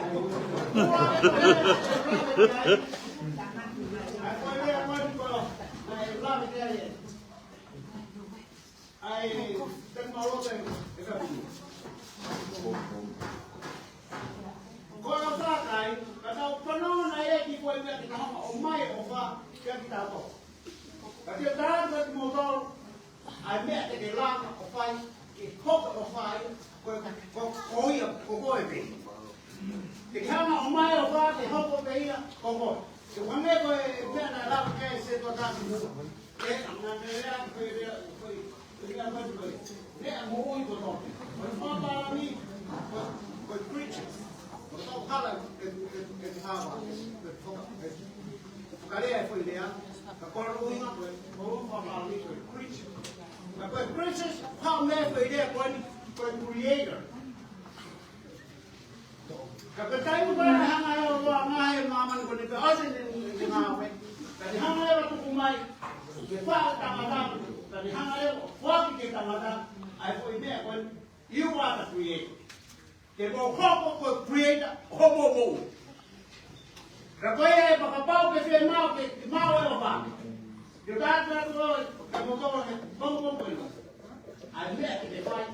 Ko e ʻofa kai, ka tau fanongo ē ki he meʻa ke tau hanga ʻo ʻomai ʻofa kia kitautolu. Ka te u tala atu kiate kimoutolu, ʻa e meʻa te ke lava ʻo fai, ke hoko ʻofa ai, ko, ko, ko ia, ko koe pē. Te ke hanga ʻo ʻomai ʻofa, ke hoko pē ia, ko koe. Ke hangē ko e meʻa naʻe lave ki ai ʻa e setuata kimuʻa. Ē, naʻa ne lea, ko e lea, ko e, ko e lea mai ko e, lea moʻui kotoa. Ko e fāmili, ko e, ko e creatures. Ko e tau hala, e, e, e, e, e, e, fakalea e foʻi lea, ka ko e ʻuhinga ko e, ko e fāmili ko e creature. Ka ko e creatures, hā mai e foʻi lea ko eni, ko e creator. Ka ko e taimi ko ē naʻe hanga ʻe he ʻOtua ʻo ngaohi e māmani ko eni pea ʻosi ʻene, ʻene ngāue. Ka ne hanga ʻe ia ʻo tuku mai, ke faʻu tangata, ka ne hanga ʻe ia ʻo foaki ki he tangata, ʻa e foʻi meʻa ko eni, you are the creator. Te mou hoko ko e creator, hoʻomou moʻui. Ka ko ia ʻe fakapapau ke fiemaʻu ke, ke maʻu e ʻofa. Te u tala atu kiate kimoutolu he pongipongi ko eni. ʻA e meʻa ke ke fai,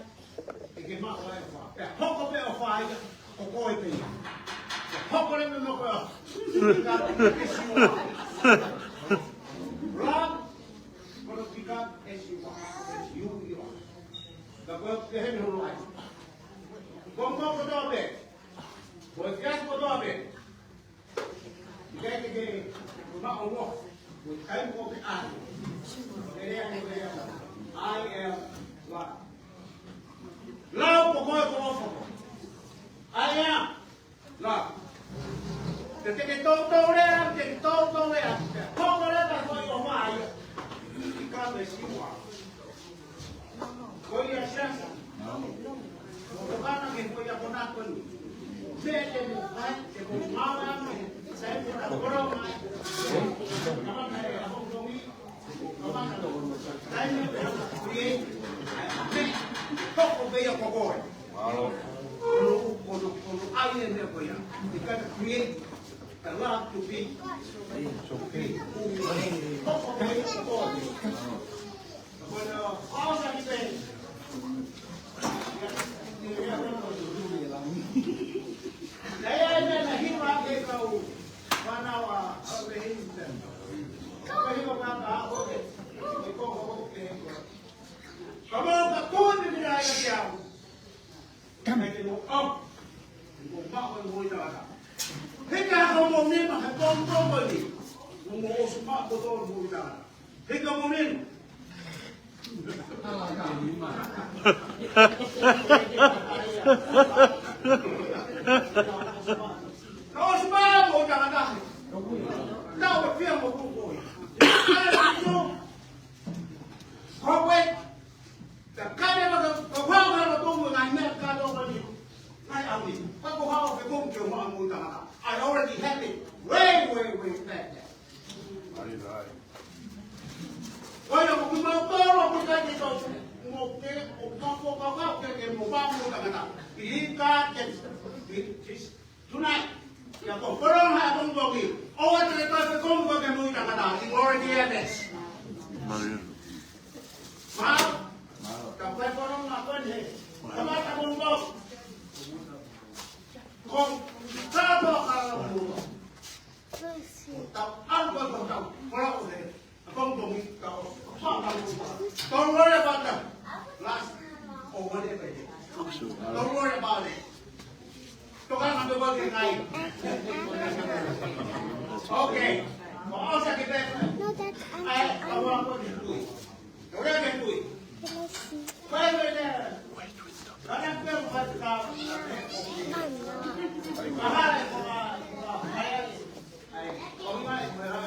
ke ke maʻu ai e ʻofa. Pea hoko pē ʻofa ia, ko koe pē ia. Pea hoko leva mo koe ʻo pick up as you are. Love, gonna pick up as you are, as you, you are. Ka ko e heni hono ʻai. Ko e meʻa kotoa pē. Ko e meʻa kotoa pē. ʻIkai te ke maʻu ʻo ko e kai mo ke ʻai. Ko e lea, ko e lea. I am love. Love ko koe ko ʻofa. I am love. Te te ke toutou lea, te ke toutou lea. Hoko leva ko e ʻofa ia. Pick up as you are. Ko ia siasi. Ko kana ke ko ia kona ko ni. Pea te mo fai, te mo mawa mai. Sai mo ta koro mai. Kama kai a ko komi. Kama kai. Sai mo ta create. Pea toko pē ia ko koe. Kono, kono, kono, ai e meʻa ko ia. You gotta create the love to be. To be. Toko pē ia ko koe. Come on, come on, come on. Ka mou ʻalu, ʻo maʻu e moʻui taʻengata. Heka hake mo mema he pongipongi ni. Mo mo ʻosi maʻu kotoa e moʻui taʻengata. Heka mo mema. Ka ʻosi maʻu e moʻui taʻengata. Tau ʻa fia mo kukoi. Ka ʻosi maʻu e moʻui taʻengata. Ka kane ma ka, ka hau hau tongo ngai me ka tongo ni. Ngai au ni. Ka ko hau ke kong ke ma mo ta. I already have it way, way, way back there. Wai na ko kuma toro ko ka ke tau. Mo ke, o ka ko ka ka ke ke mo ba mo ta ka. He got it. He, he's Tonight, ia ko e folofola ʻa e pongipongi. ʻOua te ke toe fekumi koe ki he moʻui taʻengata. He already have it. Mālō. Mālō. Ka ko e folofola ko eni. Kamata pongipongi. Ko e tapa ka la mo. Ko e tapa, ko e tapa. Ko la ko he. Don't worry about them. Last or whatever it is. Don't worry about it. Toka na toka ke kai. Okay. Mo ʻosi ke pē. No, that's Ai, ka ua ko ni tui. Ora ke tui. Pea pea. Kana pē mo ka. Mahalo ko ma. Ai, ko ma ko ma.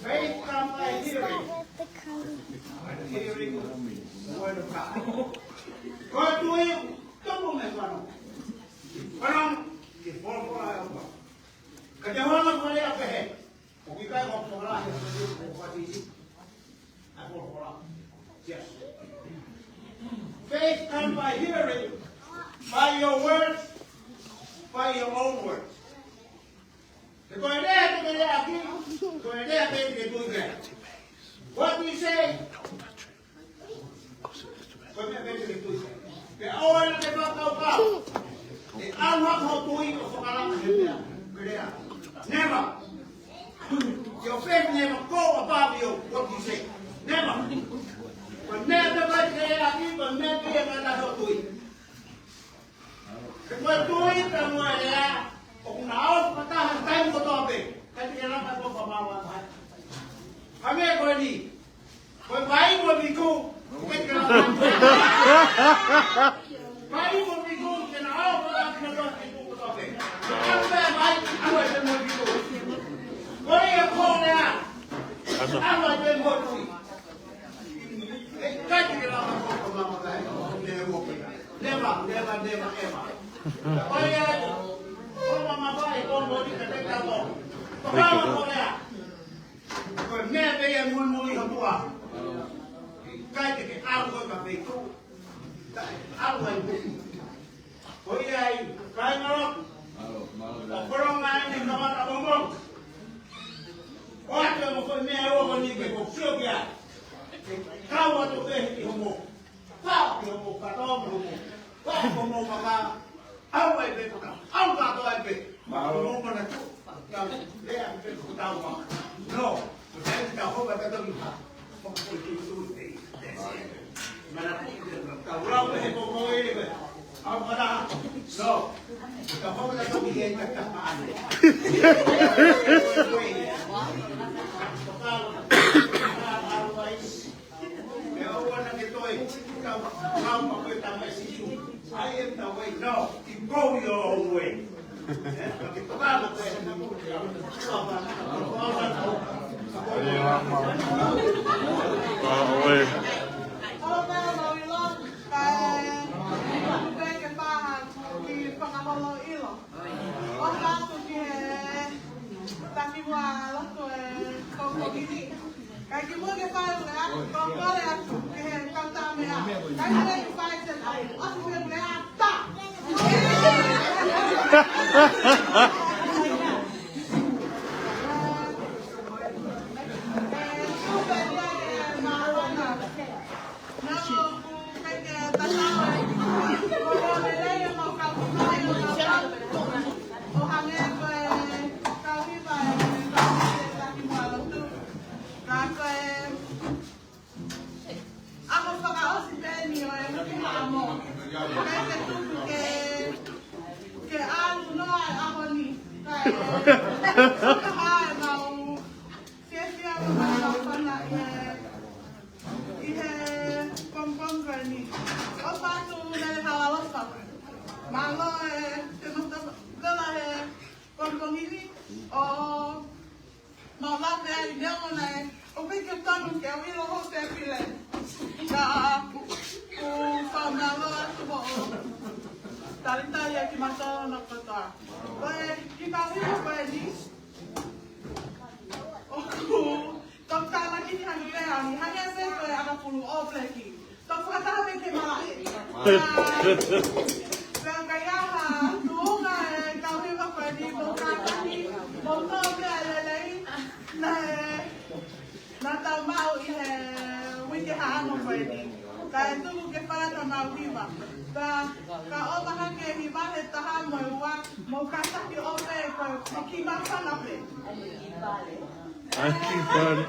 Faith comes by hearing. Hearing the word of God. Ko e tui, tupu mei fano. Fano, ke folofola ʻa e ʻOtua. Ka te hanga ko e lea pehē. ʻOku ʻikai ko e folofola he ko e folofola. Yes. Faith comes by hearing, by your words, by your own words. He ko e lea te ke leaʻaki, ko e lea pē te ke tui ki ai. What we say, ko e meʻa pē te ke tui ki ai. Pea ʻoua naʻa ke fakakaukau ʻe ʻalu hake hoʻo tui ʻo fakalaka he meʻa ke lea. Never. Your faith never go above your, what you say. Never. Ko e meʻa pē te ke leaʻaki, ko e meʻa pē ia ʻe ngata ai hoʻo tui. He ko e tui pea mo e lea, ʻoku na ō fakataha he taimi kotoa pē. ʻIkai te ke lava ʻo fakamaau ai. Hangē ko eni. Ko e vai mo e viku, ʻikai te ke lava ʻo. Vai mo e viku, ke na ō fakataha he taimi kotoa pē. Ka ko e vai, ʻalu ai pē mo e viku. Ko ia ko e lea. ʻAlu ai pē mo e tui. Never, never, never, never, ever. Thank you, Lord. Ko e meʻa pē ia muimui ʻOtua. ʻIkai te ke ʻalu koe ka peitu. ʻAlu ai pē. Ko ia ai, kāinga lotu. ʻOku ʻolunga eni kamata momo. ʻOatu e mo ko e meʻa ʻoku ni ke ko sio ki ai. Ke kau atu pē ki homo. Pau ki homo, pau ki homo. Pau ki homo maka. ʻAlu ai pē ko tau. ʻAlu kātoa ai pē. Mau mo mana tu. Tau lea pē ko tau ma. No. Ko tau tau hova tau tau ha. Mana tu. Tau lau pē he ko ko e pē. ʻAlu mana. No. Tau hova tau tau ki he tau tau ma ane. Ko tau. Ko tau. Ko tau. He ʻoua naʻa ke toe, tau, tau, ma koe tama e Sīsū. I am the way. No, you go your own way. Eh, ma ke toka ma koe. Ua, ʻoe. ʻOfa mau ʻilo, kae, peke paha, ki fakaholo ʻilo. ʻOfa atu ki he taki ua loto e koko hili. Kai ki mua ke fai ule atu, koko le atu, ke he kautaha meʻa. Kai ke fai te tau, ʻosi ke ule ata. Ka ko e ʻaho fakaʻosi pē eni ʻo e Uike Haʻamo. Pea ke tuku ke, ke ʻalu noa e ʻaho ni. Kae fakahā ʻemau fiefia mo ʻemau fana ʻi he, ʻi he pongipongi ko eni. ʻOfa atu Lele Halalofa. Mālō e te mata vela he pongipongi ni ʻo mau lape ai neongo naʻe ʻoku ʻikai ke tonu ke u ʻilo hoʻo tefile. Ka ʻoku ou fakamālō atu hoʻo talitali ʻa kimautolu kotoa. Ko e kiʻi pāhiva ko eni, ʻoku toki tānaki ni hangē pē au ni, hangē pē ko e ʻakapulu ʻo Blackie. Tau fakataha pē ke malaʻe. Pea ka ʻi ai ha tuʻunga e kau hiva ko eni, mou kātaki, mou tō pē ʻa e lelei, naʻe, naʻa tau maʻu ʻi he Uike Haʻamo ko eni. Kae tuku ke fakataha mau hiva. Ka, ka ʻomai hake hiva he taha mo e ua, mou kātaki ʻo pē ko e, ko e kiʻi māfana pē. ʻAki pale.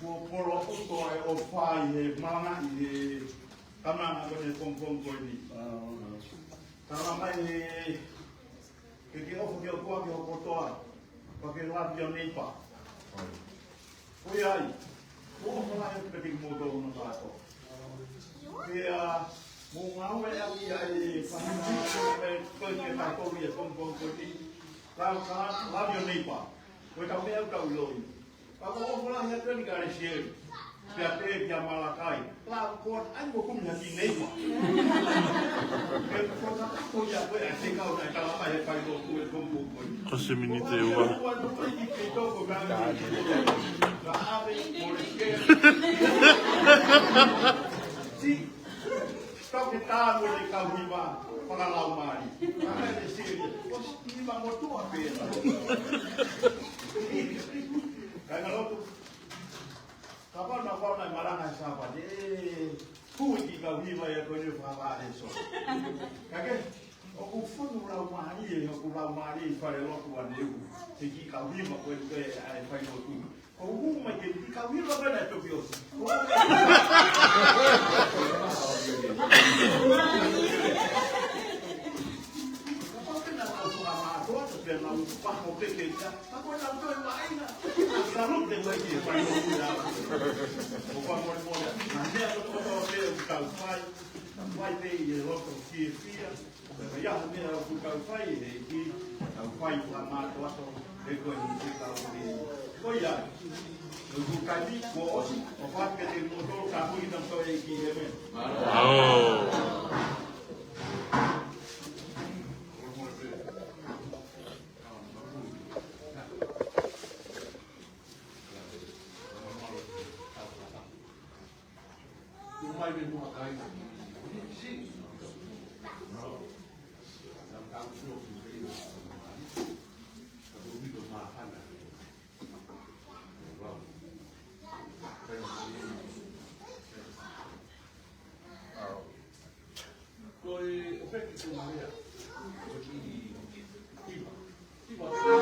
Kuo polo ʻoku toe ʻo fai he malanga ʻi he kamanga ko eni pongipongi ko eni. Tala mai he, ke ke ʻofa ki ho hoa ki ho kotoa, pea ke love your neighbor. Ko ia ai, ko e ʻofa lahi atu pē kimoutolu na kātoa. Pea mou ngāue ʻaki ʻa e fakamolemole ko ē kia tautolu ʻi he pongipongi ko eni. Love, love your neighbor. Ko e tau meʻa ʻoku tau ʻiloʻi. Ka ko e ʻofa lahi atu eni kia Lesieli, pea pehē kia Malakai. Love God, ʻai mo kumi ha kiʻi neighbor. Ke ko ka ko ia ko e ʻai te kau naʻe tala mai he failotu e pongipongi ko eni. Ko e miniti ua. Ko e ua no ko e ki ke toko ka ʻave mo Lesieli. Si, Tau ke tā mo e kau hiva fakalaumālie. Ka e Lesieli, ʻosi hiva motuʻa pē na. Kāinga lotu. Kapau naʻa ku ʻi ai e malanga he Sāpate, ʻe, ʻoku ʻi ai e kiʻi kau hiva ia ko eni fakalaumālie so. Ka ke, ʻoku fonu laumālie, ʻoku laumālie ʻi falelotu ʻanenai. He kiʻi kau hiva ko eni ko e ʻai failotu. ʻOku hū mai ke kiʻi kau hiva ko ena ʻe toki ʻosi. Kapau ke na tau tuna mātuʻa, tau pea nau paho peke ia. Ka ko e tau toe maʻina. Ka lote mai ki he fai o ia. ʻOku fakamolemole. Naʻe meʻa ko e tau fai. Tau fai pē ʻi he loto fiefia. Ko ia, meʻa ʻoku tau fai, he ʻEiki, tau fai ʻa e mātuʻa ʻoku ʻi he kau ni. Ko ia, ʻoku tau ni, kuo ʻosi, ʻofa atu kiate kimoutolu, ka ʻoku ʻi ai ha toe ʻEiki, ʻēmeni. ʻAo. Ko e ʻofeki ko Maria, ko e kiʻi hiva. Hiva.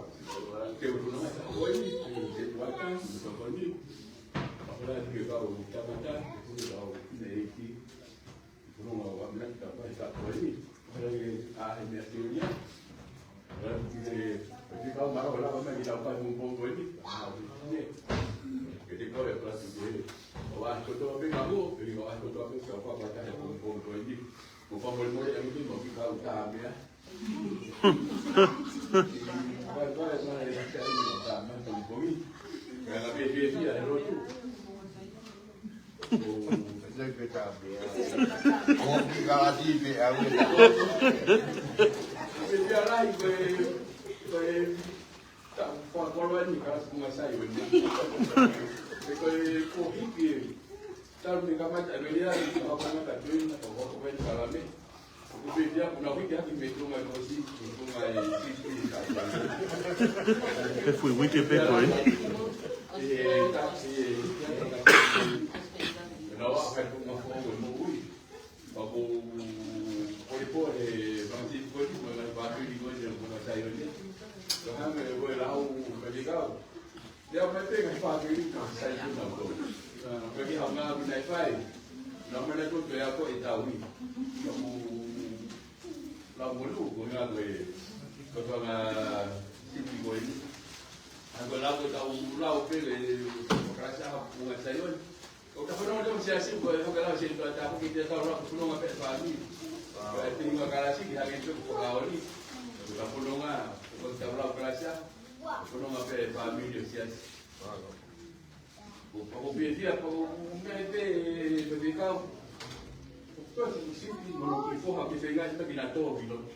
Ke u tuna mai, ko eni, ke u tuna mai, ko eni. Pea ko e lea atu ki he kau tangata, ki he kau fineʻeiki. Ko e ʻuhinga ʻoku ou ʻamanaki ka ʻi he taimi ko eni, ʻoku ʻi ai e meʻa ke ʻi ai. Ko e lea atu ki he, ki he kau mālō, lava mai ki he kau pongipongi ko eni. Ke te kau e palasi ke, ʻo ʻai kotoa pē ka mo, ʻi ʻo ʻai kotoa pē ka ʻoku ʻi ai e pongipongi ko eni. Mo fakamolemole ange pē mo ki he kau tā meʻa. Talu mei he kamata ʻa e meʻa, ʻa e kamata tuina, ʻo hoko mai e kalame. Ko e pehē pē ia, ko ʻena hiki hake mei Tonga ko si, ko Tonga e sisi, ka. He fuʻu uike pē ko ē. E, ta, e, e, e, na wa, kai ko ma ko mo ui. Pea ko e pō, e, pangati ko e, ko e, ko e, ko e, ko e, ko e, ko e, ko e, ko e lau, ko e kau. Lea mai pē ngaahi fāmili ka sai pē na ko. Ka ki ha ngā muna e fai. Na mana ko te ako e tau i. Ka mo, na mo lu ko ngā ko e. Ko tō ngā Sipi ko eni. ʻA ia ko e lau ko ē ʻetau lau pē ʻi he kalasi ʻaho ko ē ʻa Saione. Ko e tapu ange ʻa e Siasi ko e hoko lau Siasi ko e tapu ki he tau lau ko e fononga pē ʻa e fāmili. Ko e tau lau kalasi ki he hangē pē ko e lau ni. Ko e fononga, ko e tau lau kalasi ʻaho. Fononga pē ʻa e fāmili ʻo e Siasi. Ko e pako pē fia, ko e meʻa pē, pē pē kau. Ko e sipi mo hono kiʻi foha ke feingaʻi pē ke na tō ki loto.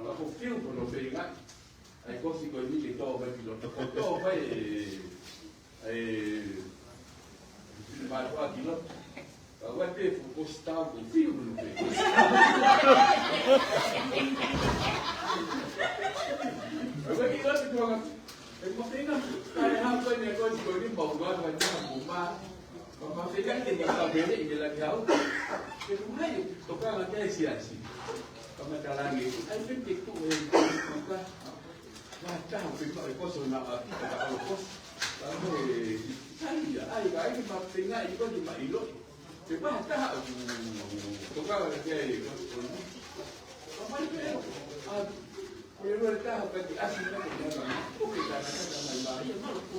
Pako fiu mo hono feingaʻi. ʻA e kosi ko eni ke tō mai ki loto. Ko e tō mai ʻe, ʻe, ʻe, mātuʻa ki loto. Ka ʻoua te fuʻu kosi tau ko fiu mo hono feingaʻi. ʻOua ki loto tuanga. ʻE mafeinga, ka ʻe hā ko eni ko eni ko eni mau ngā ngā ngā mau mā. Ka mafeinga ke ngā ka mele i ngā laki hau. Ke kumai, tokanga ki he Siasi. Ka matalangi, ʻai pē ke ku e, ka, ka taha pē ma e koso na a pita ka alo koso. Ka mo e, sai ia, ʻai, ʻai ke mafeinga i ko eni ma ilo. Ke pa taha ʻoku tokanga ki ai, ko, ko, ko mai pē, ʻa, ko e lua taha pē ki ʻasi na ko na, ko ke ka na ka na mai mai, ia malo ko.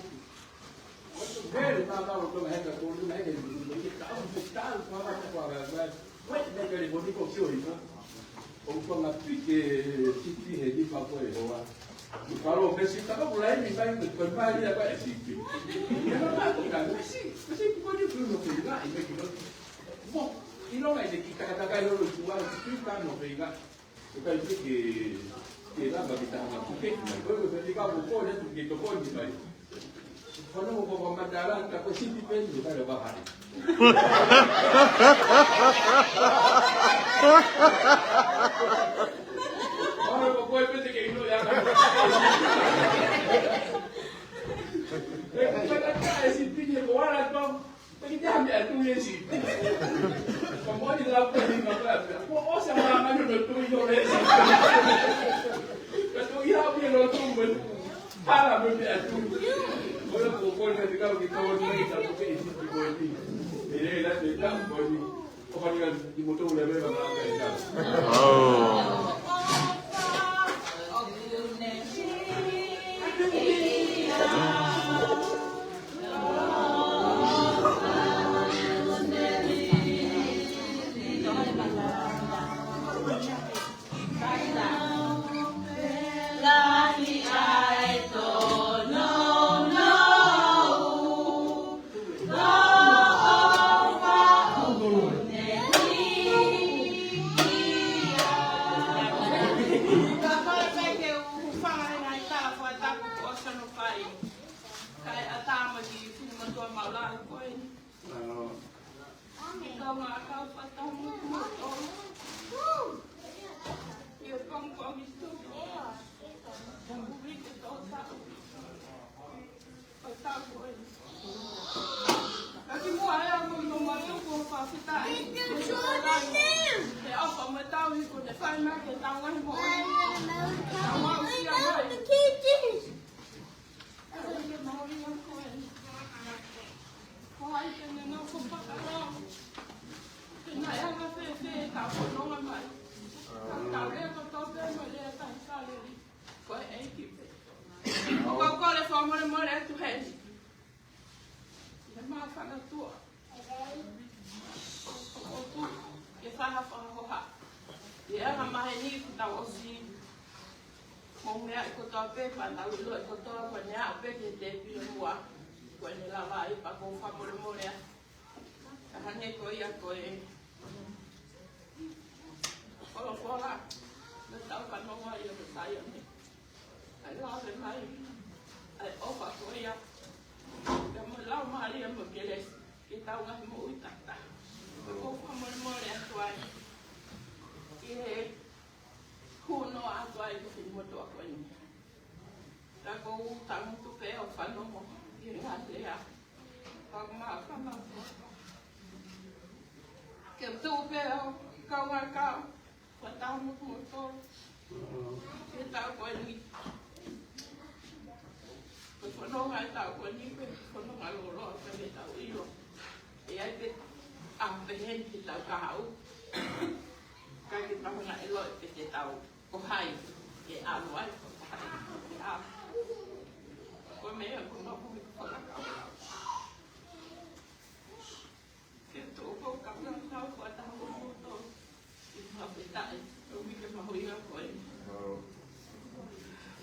Ko e mele na malo ko na heka ko na heka, ko e ka ʻamu pe tau, ko ʻamu pe ko ʻamu pe. Ko e mele ko ni ko sio i ko. ʻOku ʻikai pike sipi he nima ko e hoa. Kalo, mesi, taka pula eni, mai, ko e mali ia ko e sipi. Ia, ma, ma, ko e mesi, mesi, ko e ni pulu no pulu na, i me ki no. Mo, i no mai, te ki takatakai lolo i tua, ki tui ka no pulu na. Ko e kai piki, ke lava ki taha ma puke, mai, ko e, ko e, ko e, ka mo ko, le, ke toko ni mai. Ko no mo ko matala, ka ko sipi pe, ni ka le bahari. Ora ko koe pete ke ino ia ka. E, ko e ka e sipi ni ko ala tau. Peki te hami atu e sipi. Ka mo ni lau ko ni ma ka. Ko o sa ma ma no tu i no le sipi. Ka tu ia mi no tu mo. Hala mo me atu. Ko e ko ko ni ka ki tau ni ka ko ke sipi ko ni. E le la te ka ko ni. ʻO fani ka i moto le me ma ka ka. Oh. Kae ʻatā mai ki he finemotuʻa maʻulalo ko eni. Kau ngā kau fata mutu moto. Ia pang pang i tu. Tangu wiki tau tau. Tau tau ko eni. Ka ki mua ea mo no mai o ko fa fita e. E au fa mo tau i ko te fai mai ke tau ngai mo. Tau mau sia mai. Ko ai te ne nofo fakalau. Te na e anga fēfē e tau fononga mai. Ka tau lea kotoa pē mo e lea tahi kaleli. Ko e ʻEiki pē. Ko e kole fakamolemole atu heni. He māfana tua. ʻOku ke faha fakahoha. Ia ka maheni ku tau ʻosi. Mo meʻa i kotoa pē, pea tau ʻilo i kotoa, ko ʻene aʻu pē ki he tēpile muʻa. Ko ʻene lava ai pea ʻoku ou fakamolemole atu. Ka hangē ko ia ko e folofola, naʻa tau fanongo ai ʻo Saione. ʻA e lave mai ʻa e ʻofa ko ia. Pea mo e Laumālie mo e kelesi, ke tau ngaahi moʻui taha. Pea ʻoku ou fakamolemole atu ai. Ki he huno atu ai ko e finemotuʻa ko eni. Ka ʻoku ou tangutu pē ʻo fanongo ki he ngaahi lea. Ka ma, ka ma. Ke tuʻu pē ʻo kau ngā kau. Ko e taumutu mo tolu. Ke tau ko eni. Ko e fononga e tau ko eni, ko e fononga loloa, ko e tau ʻilo. ʻE ai pē, a peheni ke tau kahaʻu. Ka ke tau na ʻilo e pē ke tau. Ko hai, ke ʻalu ai, ko hai, ke ʻalu. Ko e meʻa ko ena ko e meʻa ko e fakakaukau. Ke tō ko e kaungā kau fakataha mo kimoutolu. ʻI he fakafetaʻi, ʻoku ke mahuʻinga ko ē.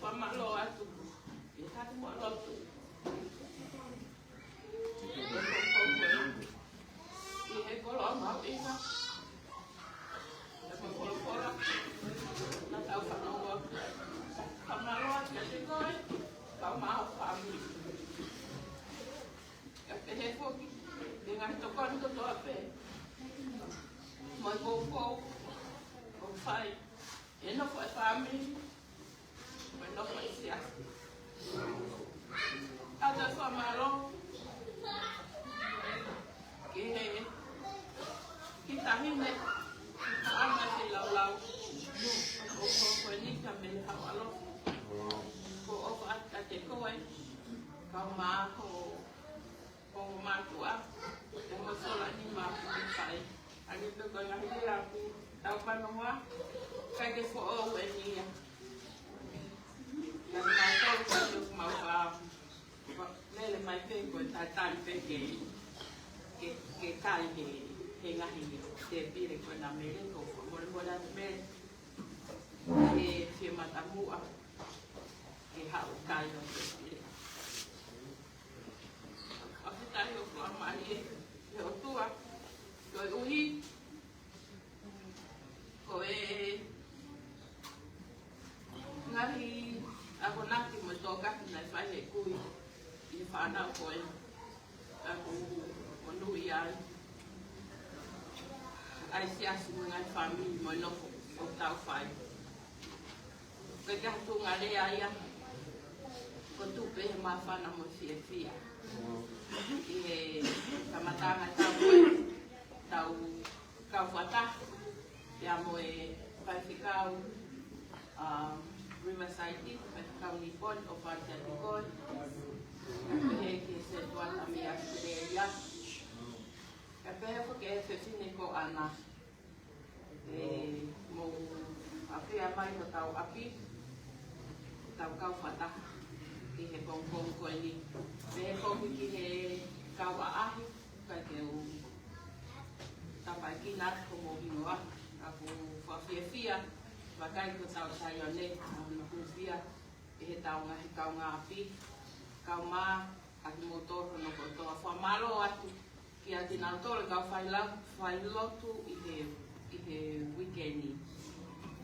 Fakamālō atu. ʻI he taimi ʻo e lotu. ʻI he koloa mahuʻinga. ʻI he koloa. Naʻa tau fanongo. Fakamālō atu kiate koe. Kau mau fāmili. Kae pehē foki, ʻi he ngaahi tokoni kotoa pē. Mo e poupou, ʻoku fai. ʻI he nofo ʻa e fāmili, mo e nofo ʻa e siasi. Kae toe fakamālō. Ki he, ki he taʻahine, ki he taʻahine feilaulau. Ko, ko, ko eni ka mele hau alo. Ko ʻofa atu kiate koe, kau mau ko ko mātuʻa, ʻe mo sola ni ma fai. ʻAi pē ko e ngaahi lea ʻoku tau fanongoa, ʻikai ke foʻou eni ia. Ka mātuʻa ko e mau fa, fa, lele mai pē ko e tatali pē ke, ke, ke kai he, he ngaahi tēpile ko ena mele ko fakamolemole atu mele. Ke fie matamuʻa, ke haʻu kai ʻo tēpile. Fakafetaʻi ʻoku ʻomai ʻe he ʻOtua, koeʻuhi ko e ngaahi akonaki mo e tokoni naʻe fai ʻe he kui ʻi he fānau ko ē. Ka ʻoku monūʻia ai ʻa e siasi mo e ngaahi fāmili mo e nofo ʻoku tau fai. Ko e kiʻi tuʻunga lea ia, ko e tuʻu pē he māfana mo e fiefia. ʻI he kamataʻanga ʻetau, tau kau fakataha, pea mo e faifekau, um, Riverside, faifekau Nipon, ʻo fai kiate koe. Pehē ki he setuata mei ʻAositelēlia. Kae pehē foki ki he fefine ko ʻAna. ʻE, mou ʻafea mai hotau ʻapi, tau kau fakataha ʻi he pongipongi ko eni. Pehē foki ki he kau ʻaʻahi, kae ke u tapaʻekina atu homou hingoa, ka ʻoku ou fakafiefia, vakai ko hotau Saione, ʻa hono hūfia ʻe heʻetau ngaahi kaungāʻapi, kau mā, ʻa kimoutolu hono kotoa. Fakamālō atu kiate kinautolu kau failau, failotu ʻi he, ʻi he uike ni.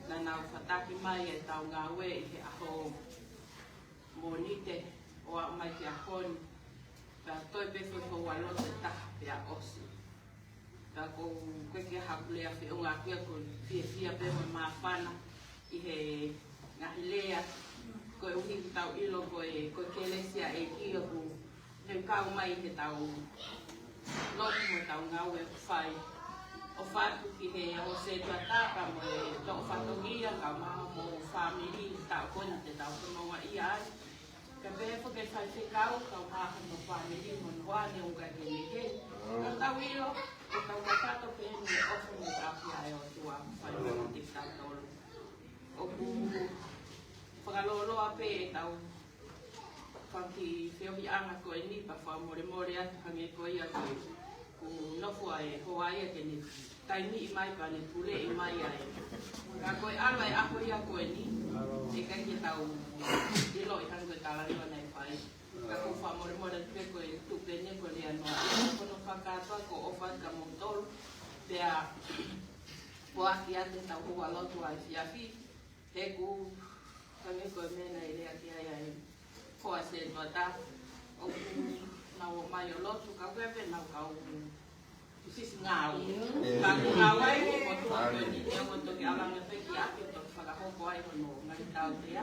Naʻa nau fataki mai ʻetau ngāue ʻi he ʻaho Mōnite ʻo aʻu mai ki he ʻaho ni. Pea toe pē foʻi houa lotu ʻe taha pea ʻosi. Ka ko e, ko e kiʻi haʻaku lea feʻunga ʻaku ia ko e fiefia pē mo e māfana ʻi he ngaahi lea, koeʻuhi ʻoku tau ʻilo ko e, ko e kelesi ʻa e ʻEiki ʻoku ne kau mai ʻi heʻetau lotu mo ʻetau ngāue ʻoku fai. ʻOfa atu ki he ongo setuata pea mo e toʻo fatongia, kau mā mo e fāmili, tau ko eni te tau fanongoa ai. Kae pehē foki ki he faifekau, kau mā mo e fāmili mo hono hoa ne ʻoku ʻikai ke ne kei. Ka tau ʻilo, ʻoku tau kakato pē mo e ʻofa mo e ʻafio ʻa e ʻOtua ʻoku fai mo kitautolu. ʻOku fakalōloa pē ʻetau fanga kiʻi feohiʻanga ko eni pea fakamolemole atu hangē ko ia ko e ʻoku nofo ʻa e hoa ia ke ne taimi mai pea ne puleʻi mai ai. Ka ko e ʻalu ʻa e ʻaho ia ko eni, ʻe ʻikai ke tau ʻiloʻi hangē ko e talanoa naʻe fai. Ka ʻoku ou fakamolemole atu pē ko e tuʻu pē eni ko e lea noa. Ko hono fakakātoa ko e ʻofa atu kia moutolu. Pea foaki atu ʻetau houa lotu ʻa e efiafi. He ʻoku hangē ko e meʻa naʻe lea ki ai ʻa e hoa setuata, ʻoku nau ō mai ʻo lotu, ka ʻoku ʻikai pē nau kau sisi ngāue. Ka ʻoku ngāue ai ko e motuʻa ko eni, te u toki ʻalu ange pē ki ʻapi ʻo toki fakahoko ai hono ngaahi tautea.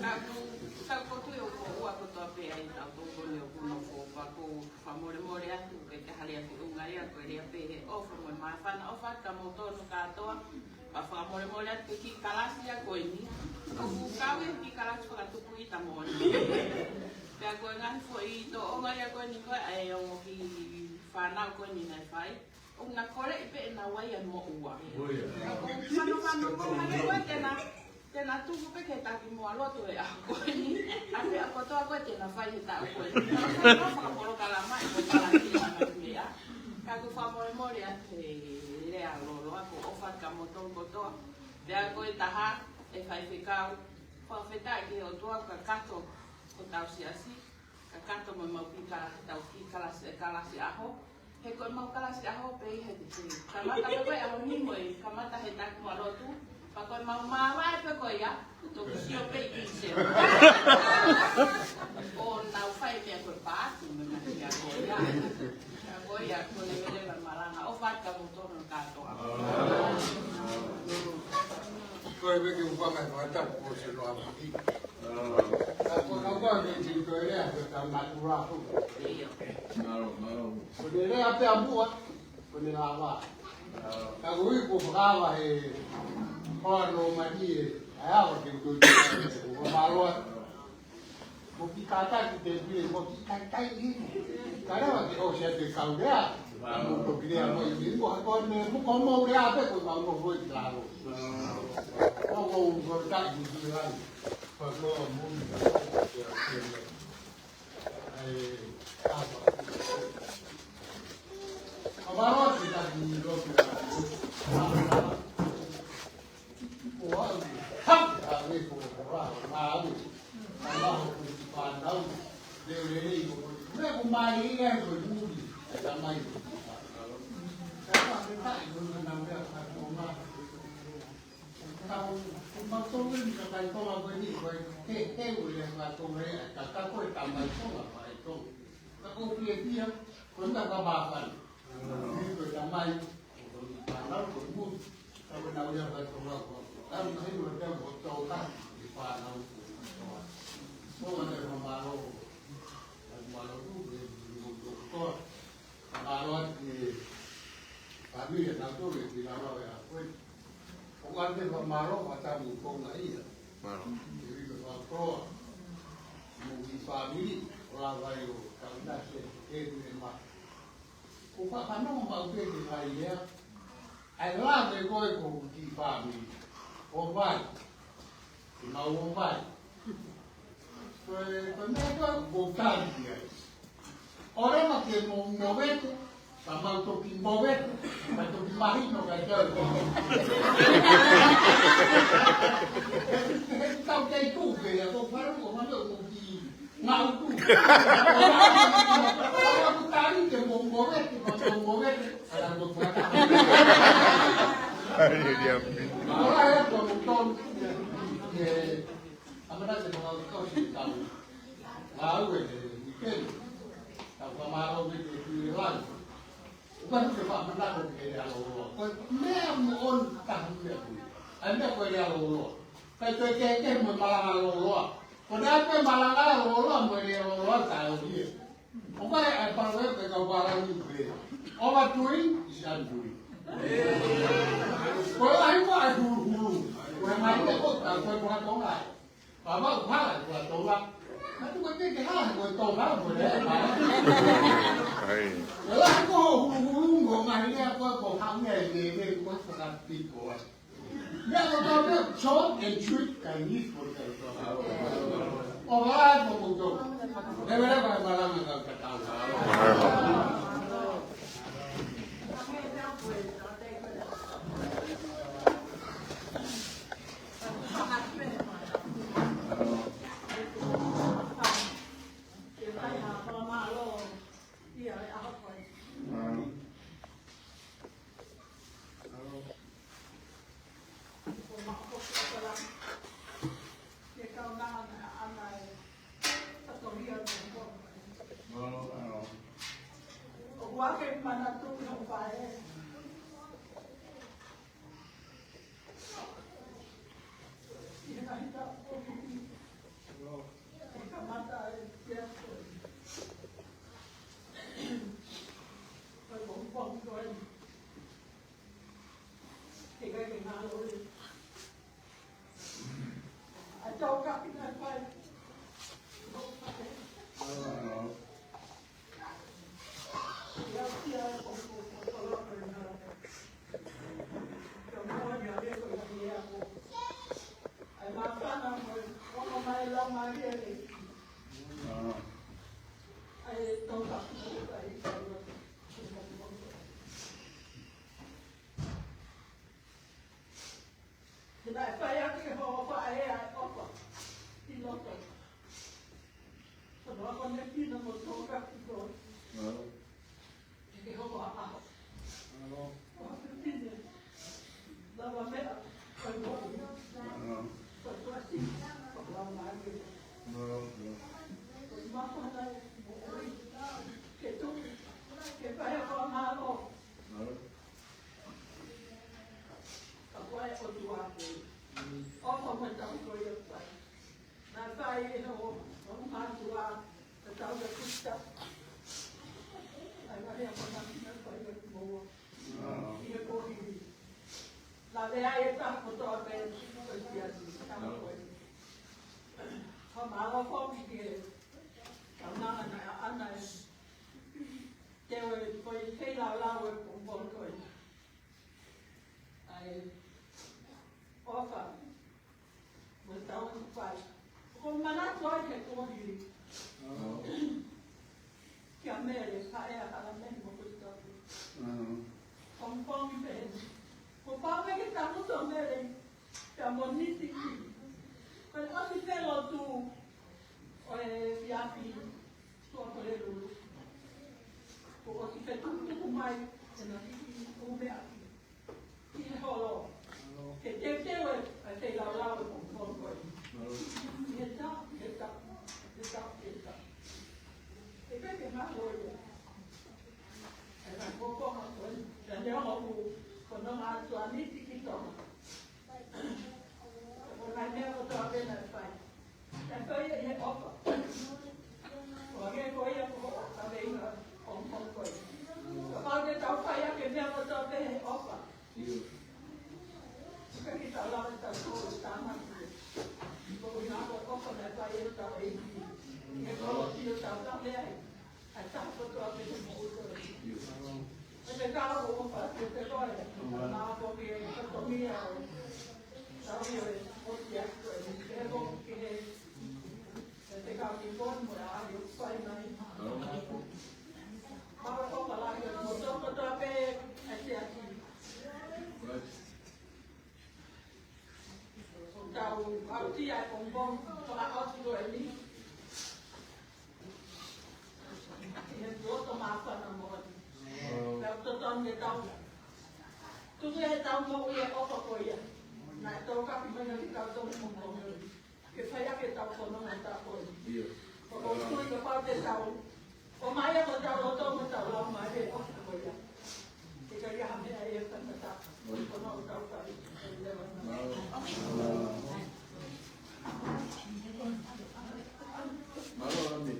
Ka ʻoku, ka ʻoku ou tui ʻoku moʻua kotoa pē ʻa e tau tokoni ʻoku nofo pea ʻoku ou fakamolemole atu, ʻikai ke ha lea feʻunga ia, ko e lea pē he ʻofa mo e māfana. ʻOfa atu kia moutolu kātoa, pea fakamolemole atu ki he kiʻi kalasi ia ko eni. ʻOku kau ia ki he kiʻi kalasi fakatupu ʻita moʻoni. Pea ko e ngaahi foʻi tōʻonga ia ko eni ko ē ʻa e ongo kiʻi fānau ko eni naʻe fai. ʻOku na koleʻi pē ʻe naua ia moʻua. Ka ʻoku ou fanongo mo hangē ko e te na Te na tuku pē ke taki muʻa lotu he ʻaho ko eni. ʻA e meʻa kotoa ko ē te na fai he taʻu ko eni. Te na fai ʻa e fakapolokalama ʻi he palani ʻa e meʻa. Ka ʻoku ou fakamolemole atu he lea lōloa, ko e ʻofa atu kia moutolu kotoa. Pea ko e taha, ʻe faifekau, fakafetaʻi ki he ʻOtua kakato ko tau siasi. Kakato mo ʻemau kiʻi kalasi, tau kiʻi kalasi, kalasi ʻaho. He ko ʻemau kalasi ʻaho pē ʻi he te te. Kamata pē ko e ʻaho ni mo e kamata he taki muʻa lotu. Pea ko ʻemau māvae pē ko ia, toki sio pē ʻi he se. ʻO nau fai meʻa ko e pāti mo e meʻa ko ia. Ka ko ia, ko e leveleva malanga, ʻofa atu kia moutolu kātoa. Ko e meʻa ke u fanga e fakatapu ko se loa maki. Ka ko e kau ke tito e lea, ko e tau natula fu. Mālō, mālō. Ko e lea pē ʻa muʻa, ko e lava. Ka ko e ko fakava he hoa no mani e, ʻa e awa ke u tō i te ko mālō. Mo ki kātaki te pile, mo ki kaikai ni. Ka lava ke ʻosi atu e kau lea. Mo toki lea mo i ni, mo hako ne, mo ko mo lea pē ko mau no hoi ki lalo. Ko ko ko taki ki lalo. Tau, ko mautolu ni ka kai Tonga ko eni, ko e he, he ule ka Tonga e, ka ka ko e tamai Tonga, kai Tonga. Ka ko pia pia, ko na ka māfana. Ni ko e tamai, ko e fānau, ko e mutu. Ka ko na ule ka Tonga ko. Ka na hei ule ka ko Tonga, ko e fānau, ko e Tonga. Ko na te ka mālō, ka mālō tu, ko e mutu ko Tonga. Fakamālō atu ki he fāmili ʻa nautolu ʻi he finangalo ʻa e ʻaho ko eni. ʻOku ʻoatu e fakamālō, fakatapu ko na ia. Mālō. Ke vika fakakoloa. Mo e kiʻi fāmili, ʻo lava ai ʻo kaunase, ke tu e ma. Ko e fakamālō maʻu pē ke ngai lea. ʻA e lave ko ē ko e kiʻi fāmili. ʻO vai. Ke mau ō mai. Ko e, ko e meʻa ko ē ʻoku ou tali ki ai. ʻOleva ke mou movete, ka mau toki movete, ka toki mahino ka tau. He tau kei tupe, ia ko faru, ko mano, ko ki ngau tu. Ko tali ke mou movete, ka mou movete, ka tau toki. Ai, ia. Mālō e, ko mou tonu. Ia. ʻAmanaki ke fakakau ki he tau. Ngāue he uikeʻeni. Tau fakamālō ki he Tuʻi ʻi langi. ʻOku ʻikai ke fakamanako ki he lea lōloa. Ko e meʻa moʻoni taha meʻa puni. ʻA e meʻa ko e lea lōloa. Kae toe kehekehe mo e malanga lōloa. Ko e ʻai pē malanga lōloa mo e lea lōloa taʻe ʻo ia. ʻOku ʻi ai e palopalema pē kau pālangi pē. Overdoing is undoing. Ko e lahi ko ē e huluhulu. Ko e ngaahi meʻa ko ē, ka ko e fakatonga. Pea mau hala ko e Tonga. Ka tuku ke ke hala ko e Tonga, ko e lea. Ai. Ko e lahi ko e huluhulu, ko e ngaahi meʻa ko ē, ko e hangē e meʻa ko ē fakapiko ai. Meʻa ko e Tonga, short and sweet, ka ni ko e Tonga. ʻO hala ko e Tonga. Leveleva e malanga ka ka tau. Naʻe fai ʻaki ʻe hoʻo faʻē ʻa e ʻofa ʻi loto. Ko hono akonekina mo Tōkakito. Ke hoʻo ʻaho. Ko ha fefine lavameʻa, ko e moʻui. Ko e tuʻasino, ko e laumālie. Ko e māfana e moʻui. Ke tuku, ke fai ha fakamālō. Ka ko e ʻOtua pē. ʻOfa mo e tau ko ia pai. Naʻe fai ʻe hoʻo, hoʻo mātuʻa, ʻa e tau ʻa Kusi Tapu. ʻA e ngaahi akonekina fai ʻaki moua. ʻI he kuohili. Naʻe lea ʻa e taha kotoa pē, ko e siasi, taha ko e. Fakamālō foki ki he kaunanga naʻe ʻaʻana e teu e ko e feilaulau e pongipongi ko ē. ʻA e ʻofa. Mo e tau ʻoku fai. ʻOku ou manatu ai ki he kuohili. Kia Mele, faʻē ʻa Halameni mo Kusi Tapu. Pongipongi pē eni. Kuo pau ke tangutu ʻa Mele, pea mo Nitiki. Ko e ʻosi pē lotu ʻo e efiafi Tuʻapulelulu. Kuo ʻosi pē tukutuku mai, ʻena kiʻi ʻū meʻa ki ʻi he holo. Ke teuteu e, e feilaulau e pongipongi ko ē. ʻI he taʻu, ʻi he taʻu, ʻi he taʻu, ʻi he taʻu. ʻE pehē ke mahalo ia. ʻE ka koko ma ko ē. Ka ne ongo ku, ko nonga atu ʻa Nitiki ki Tonga. Ko e ngaahi meʻa kotoa pē naʻe fai. Naʻe fai ʻi he ʻofa. ʻO hangē ko ia ko hoʻo kaveinga pongipongi ko ē. Kapau te tau fai ʻaki e meʻa kotoa pē he ʻofa. ʻIo. Ka ke tau lava ʻetau tō e tāmaki. Ko e ʻuhinga ko e ʻofa naʻe fai ʻe hotau ʻEiki. He ko e ʻofa ʻi hotau kaveʻi. ʻA e taha kotoa pē he moʻui ko ē. ʻIo. ʻE te kau ko ʻofa atu ʻe te koe. Mā ko ke fatongia ʻo tau ʻio e ʻosi atu ʻe te ko ke he. ʻE te kau ki koni mo e ʻaʻahi ʻoku fai mai. Mā ko ʻofa lahi ʻo tō kotoa pē ʻa e siasi. Tau ʻauti ʻa e pongipongi, fakaʻosi ko eni. ʻI he loto māfana moʻoni. Pea ʻoku totonu ke tau tuku ʻi heʻetau moʻui e ʻofa ko ia. Naʻe tō kapi mai na ki tau tō mo pongipongi. Ke fai ʻaki ʻetau fononga ʻi he taʻu ko eni. ʻIo. Ko e tui kapau te tau ʻomai ʻa hotau loto mo hotau laumālie ʻo ko ia. Ke ʻikai ha meʻa ʻe fakatata. Ko hono ʻoku tau fai. Mālō, Ami.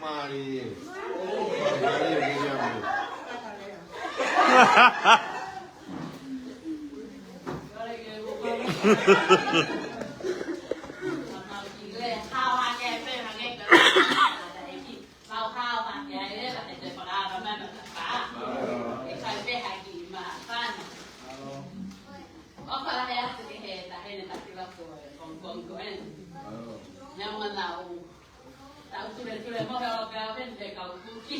Mālie. Mālie, Miriam. ʻOfa lahi atu ki he taʻahine taki lotu ʻo e pongipongi ko eni. Neongo naʻa tau tuletule mo he ʻope ʻa Veni pe kau kuki.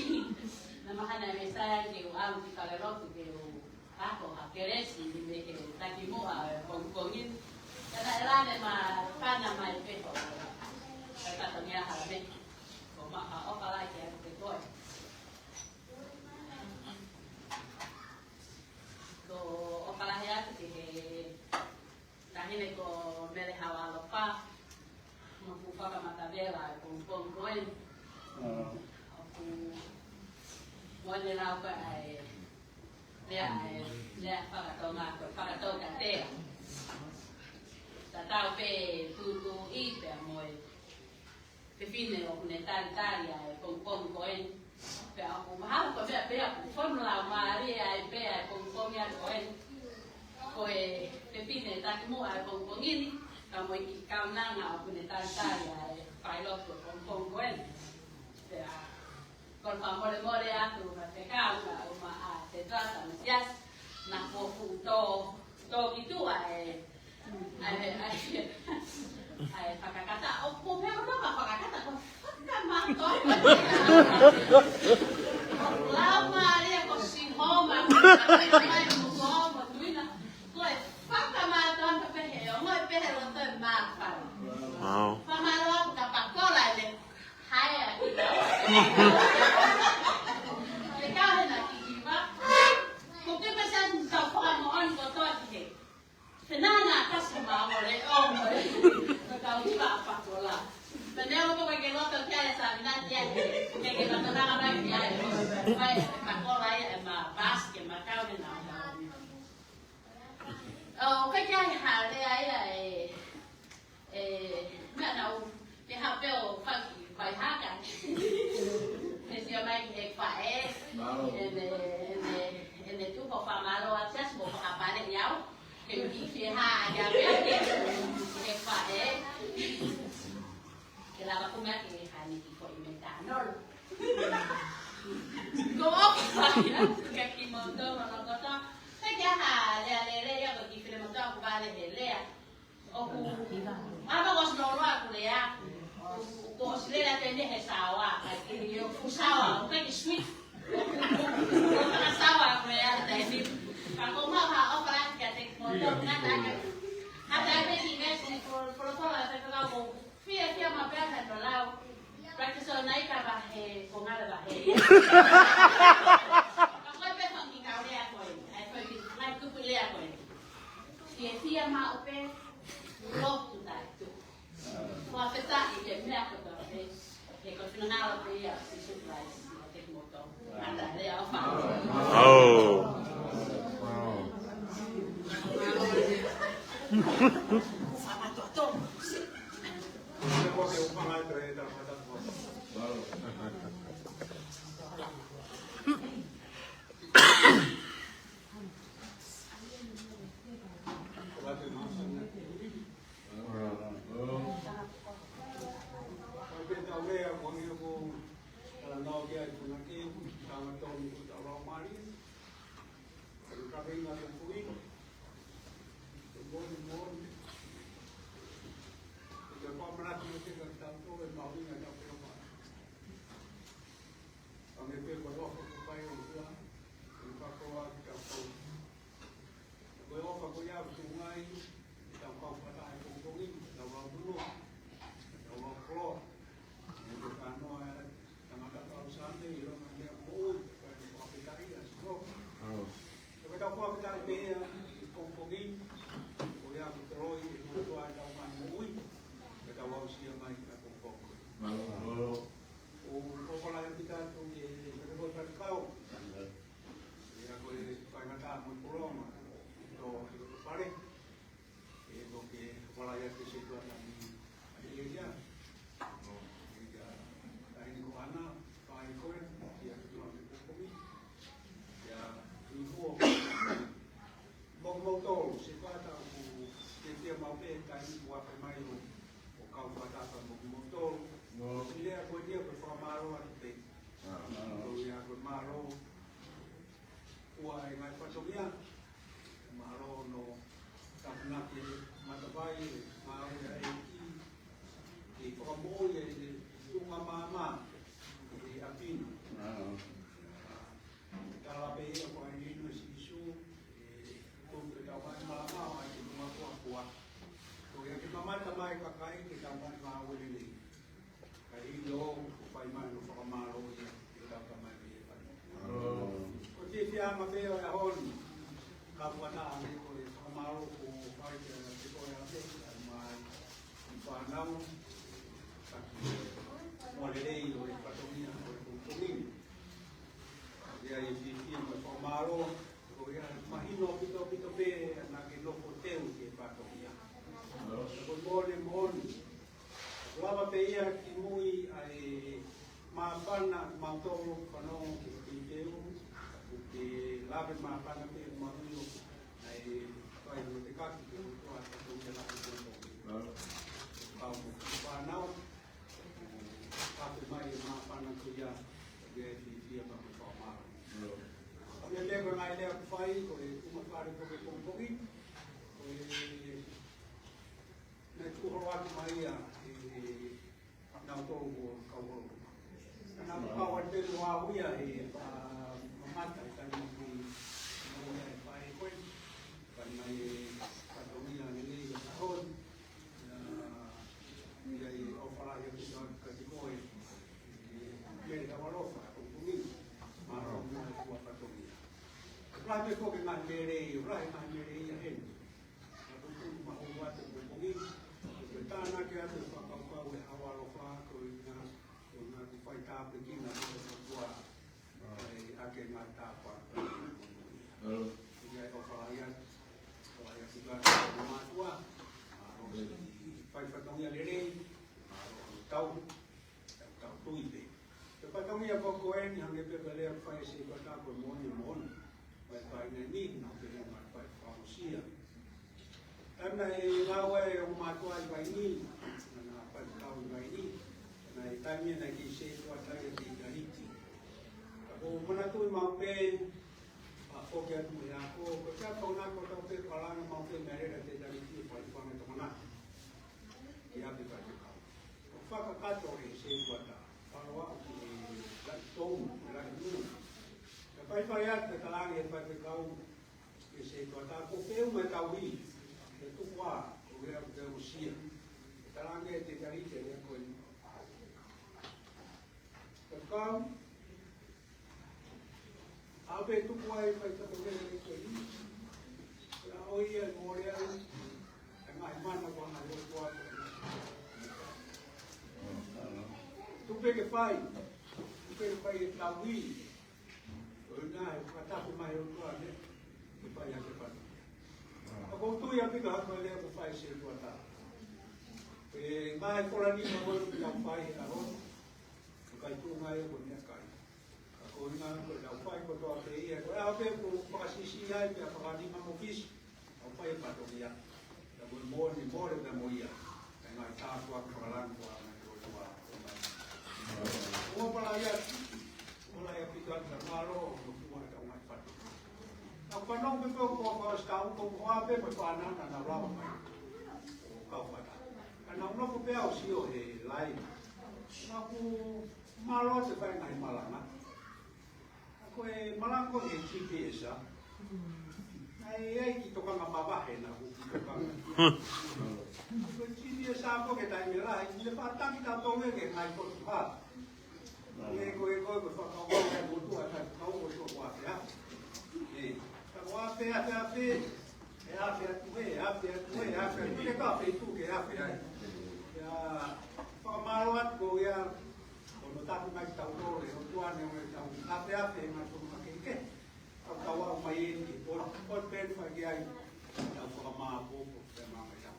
Naʻe mahalo naʻe meʻa sai ke u ʻalu ki falelotu ke u ako ha kelesi mei he takimuʻa ʻo e pongipongi ni. Ka naʻe lave māfana mai pē ko e fatongia Halameni. Ko e maʻu ha ʻofa lahi atu kiate koe. Ko e ʻofa lahi atu ki he taʻahine ko Mele Haualofa, mo hoku fakamatavela ʻi he pongipongi ko eni. ʻOku moʻoni lau ko ē ʻa e lea, ʻa e lea fakatonga ko e fakataukatea. Tatau pē tūtuuʻi pea mo e fefine ʻoku ne talitali ʻa e pongipongi ko eni. Pea ʻoku mahalo ko e meʻa pē ʻoku fonu laumālie ai pē ʻa e pongipongi ko eni. Ko e fefine takimuʻa ʻo e pongipongi ni, ka mo e kiʻi kaunanga ʻoku ne talitali ʻa e falelotu ʻo e pongipongi ko eni. Pea, ko e fakamolemole atu ka te kau ka uma ʻa te tuata mo siasi, naʻa ko fuʻu tō, tō ki tuʻa e ʻA e, ʻa e, ʻa e fakakata, ʻoku meʻa ʻo ka fakakata, ko fakamato. Laumālie ko Sihova. Ko e fakamātoato pē he ongo pē he loto e māfana. Wow. Fakamālō atu ka pakola le hae a ki kau. Ke kau he na ki kiva. Ko ke pesa ni tau fakamoʻoni kotoa ki he. Te nana kasi ma ore o mo. Ka tau hiva a pakola. Pene o ko ke loto kia e sa mina kia. Ke ke loto na mai kia e. Mai e pakola ia e ma basket ma kau ne na. O ke kia e hale ai e. E, meʻa nau, te hape o faki, pai haka. Te sia mai ki he faʻē. Mālō. Ene, ene, ene tupo fakamālō a tias mo fakapale i au. Ke ki ke ha, ia pea ke, ki he faʻē. Ke lava kumea ke hani ki ko i me tanol. Ko o fai, ke ki moto, mono koto. Te ke ha, lea lele, ia ko ki file moto, ku vale he lea. ʻOku, ava ko si loloa ku lea, ko si lea te ne he saoa, kai ke ni ʻoku saoa, ʻoku kai ke sweet. ʻOku ka saoa ku lea te ni. Ka ko ma ha o para kia te mo to na na ke. Ha ta me ki ngai si ko, ko, ko, la te ka ko, fia, fia ma pea ka to lau. Practice o nai ka ba he, ko ngale ba he. Ka ko pe fong ki kau lea ko e, ai ko e, ngai tuku lea ko e. Fia, fia ma o pe, Lotu taʻetuku. Fakafetaʻi he meʻa kotoa pē. He ko e finangalo pē ia ʻo Sīsū Kalaisi ʻiate kimoutolu. Ngata lea ʻofa. Oh. Ko e ʻofa ko ia ʻoku tuʻu mai, ʻetau kau fakataha he pongipongi, ʻetau lau monū, ʻetau lau koloa, ʻetau kānoa, ʻa e tangata kau Sāme, ʻi loto he meʻa moʻui, ko e fakafetaʻi ʻa Sihova. Ko ʻetau fakafetaʻi pē ia he pongipongi, ko ia ʻoku toloi, ʻe moʻua ʻetau ngaahi moʻui, ʻetau aʻusia mai ʻa e pongipongi. ʻOku ʻofa lahi ʻaupito atu ki he, ki he faifekau. Ia ko e faingataʻa mo e pologa, ʻi loto, ʻi loto fale. ʻE ko ke falai ake se tua tani. ʻA ia ia. Ia, taʻi ni ko ana, fai ko e, ia ki tua me kokomi. Ia, ki huo. Mo, mo tolu, se fata ku, ke tia mau pe, taʻi ni kua pe mai o, o kau fata ka mo, mo tolu. Mo. Si lea ko e tia ko e fakamālō atu pē. Ko ia ko e mālō. Ua e ngaahi fatongia, mālō hono tāpuna ke matavai, mālō ia e ki, ke fakamoʻui e tuʻunga māmā, e ʻapi ni. Tala pē ia ko e inu e Sīsū, e tuku e tau mai māmā, ai ke tuʻunga kuakua. Ko ia ke mamata mai kakai, ke tau mai māuele nei. Ka ʻi ʻo, ko fai mai no fakamālō ia, ke tau ka mai pē e fai. Ko e fiefia ma pē ʻo e ʻaho ni, ka ua na ane ko e fakamālō ko fai ke te ko e ame, ka mai, i fānau, ka ki, mo lelei ʻo e fatongia, ʻo e pongipongi. Ia e fiefia mo e fakamālō, ko ia mahino ʻaupito ʻaupito pē, ʻa e nofo teu ki he fatongia. Ko e moʻoni, moʻoni. Lava pē ia ki mui ʻa e māfana mautolu fanongo ki he teu, ʻoku ke lave māfana pē mahulo ʻa e fai mo te kaki ke utoa ka tau ia lave teu. Kau mo ki fānau, kape mai e māfana ko ia, ke fiefia ma ke fakamālō. Ka mea pē ko e ngaahi lea kuo fai, ko e uma fale ko ke pongipongi, ko e Naʻe tuku holo atu mai ia, ʻe, ʻe, nautolu ko e kau holo. Naʻa ku kau atu pē mo au ia, ʻe, ʻa, mamata, ʻe taimi ki, Lahi pē ko e ngaahi lelei, lahi ngaahi lelei ia heni. Ka ko e tū mahu atu ko e pongi, ko e tānaki atu e fakakaukau ʻa e ʻaloʻofa ko ena, ko ena kuo fai tāpuekina ʻe he ʻOtua. ʻA e ake ngaahi tāpuaki. Ia ʻoku ou fakaʻamu atu, fakaʻamu atu ki he mātuʻa, ʻa e fai fatongia lelei, ʻa e tau, tau tui pē. Ko e fatongia ko eni hangē pē ko e lea ʻoku fai ʻe Sētuata ko e moʻoni, moʻoni. Fai fai nei ni, na pē ma fai fakamosia. Taimi naʻe ngāue ai ʻa e mātuʻa ʻi Vainī, naʻa na fai fai Vainī, naʻe taimi naʻe kei Sētuata ia ki Tetaliti. Ka ʻoku ou manatuʻi maʻu pē, ʻa foki atu mei he ako, ko e taha ko ena ko tau pē palanga maʻu pē mei he lea Tetaliti ʻo Palifanga Tokonaki. Ki ʻapi faifekau. ʻO fakakakato ʻe Sētuata, fāloa ki he laʻi tou, laʻi nū. Ka fai fai atu e kalanga ʻe faifekau, ʻe Sētuata, ko e feʻunga ʻetau ui, ʻe tuku ā, ko e lea ʻoku te ʻosia. Kalanga ʻe Tetaliti e lea ko eni. Faifekau, ʻa pē tuku ai fai tapo lea ko eni. Ko e ʻaho ia ʻe mole ai, e ngaahi mana ko ena ʻo e ʻOtua. Tuku pē ke fai, tuku pē ke fai ʻetau ui. Ko ena ʻe fakatapu mai ʻe he ʻOtua ne, ke fai ake patu. ʻOku ou tui ʻaupito ʻa e lea ʻoku fai ʻe Sētuata. ʻE ngaahi fola nima ko ē ʻoku tau fai he ʻaho ni. ʻOku ʻikai tuʻunga ia ko e meʻakai. Ka ko ena ko e lau fai kotoa pē ia. Ko e ʻaho pē ʻoku fakasiʻisiʻi ai pea fakanima mo fisi. ʻOku fai e fatongia. Ka ko e moʻoni, mole pē mo ia. ʻE ngaahi tāpuaki fakalangi ko ena ʻo e ʻOtua. ʻOku ou palaia, palaia ʻaupito atu, mālō, ʻo fua ʻetau ngaahi fatongia. Naʻa ku fanongo pē ko e, ko e, ko e ʻosi kau, ko e, ko e ʻape, ko e fānau naʻa nau lava mai. ʻO kau fata. Ka naʻa ku nofo pē au ʻo sio he live. Naʻa ku mālō ʻete fai e ngaahi malanga. Ka ko e malanga ko e G P S, ʻa. ʻAi, ʻai ki tokanga mavahe naʻa ku ki tokanga. Ko e G P S ʻa ko e taimi lahi, ne pātaki tautolu ki he ngaahi potu hā. Ko e, ko e, ko e, ko e fakakaukau ʻa e motuʻa, ka kau ko e tuʻa ko e afe afe. ʻE, ka ko e afe afe afe, ʻe afe atu ē, ʻe afe atu ē, ʻe afe atu ē, ka feituʻu ke afe ai. Ia, fakamālō atu ko ia, ʻo ne taki mai tautolu, ʻe ʻOtua ne ʻo ne tau afe afe, ʻe ngaahi fono makehe. Ka tau aʻu mai eni ki he potu, potu pē ʻe fai ki ai ʻetau fakamāʻopoʻopo, pea mo e ngaahi tau.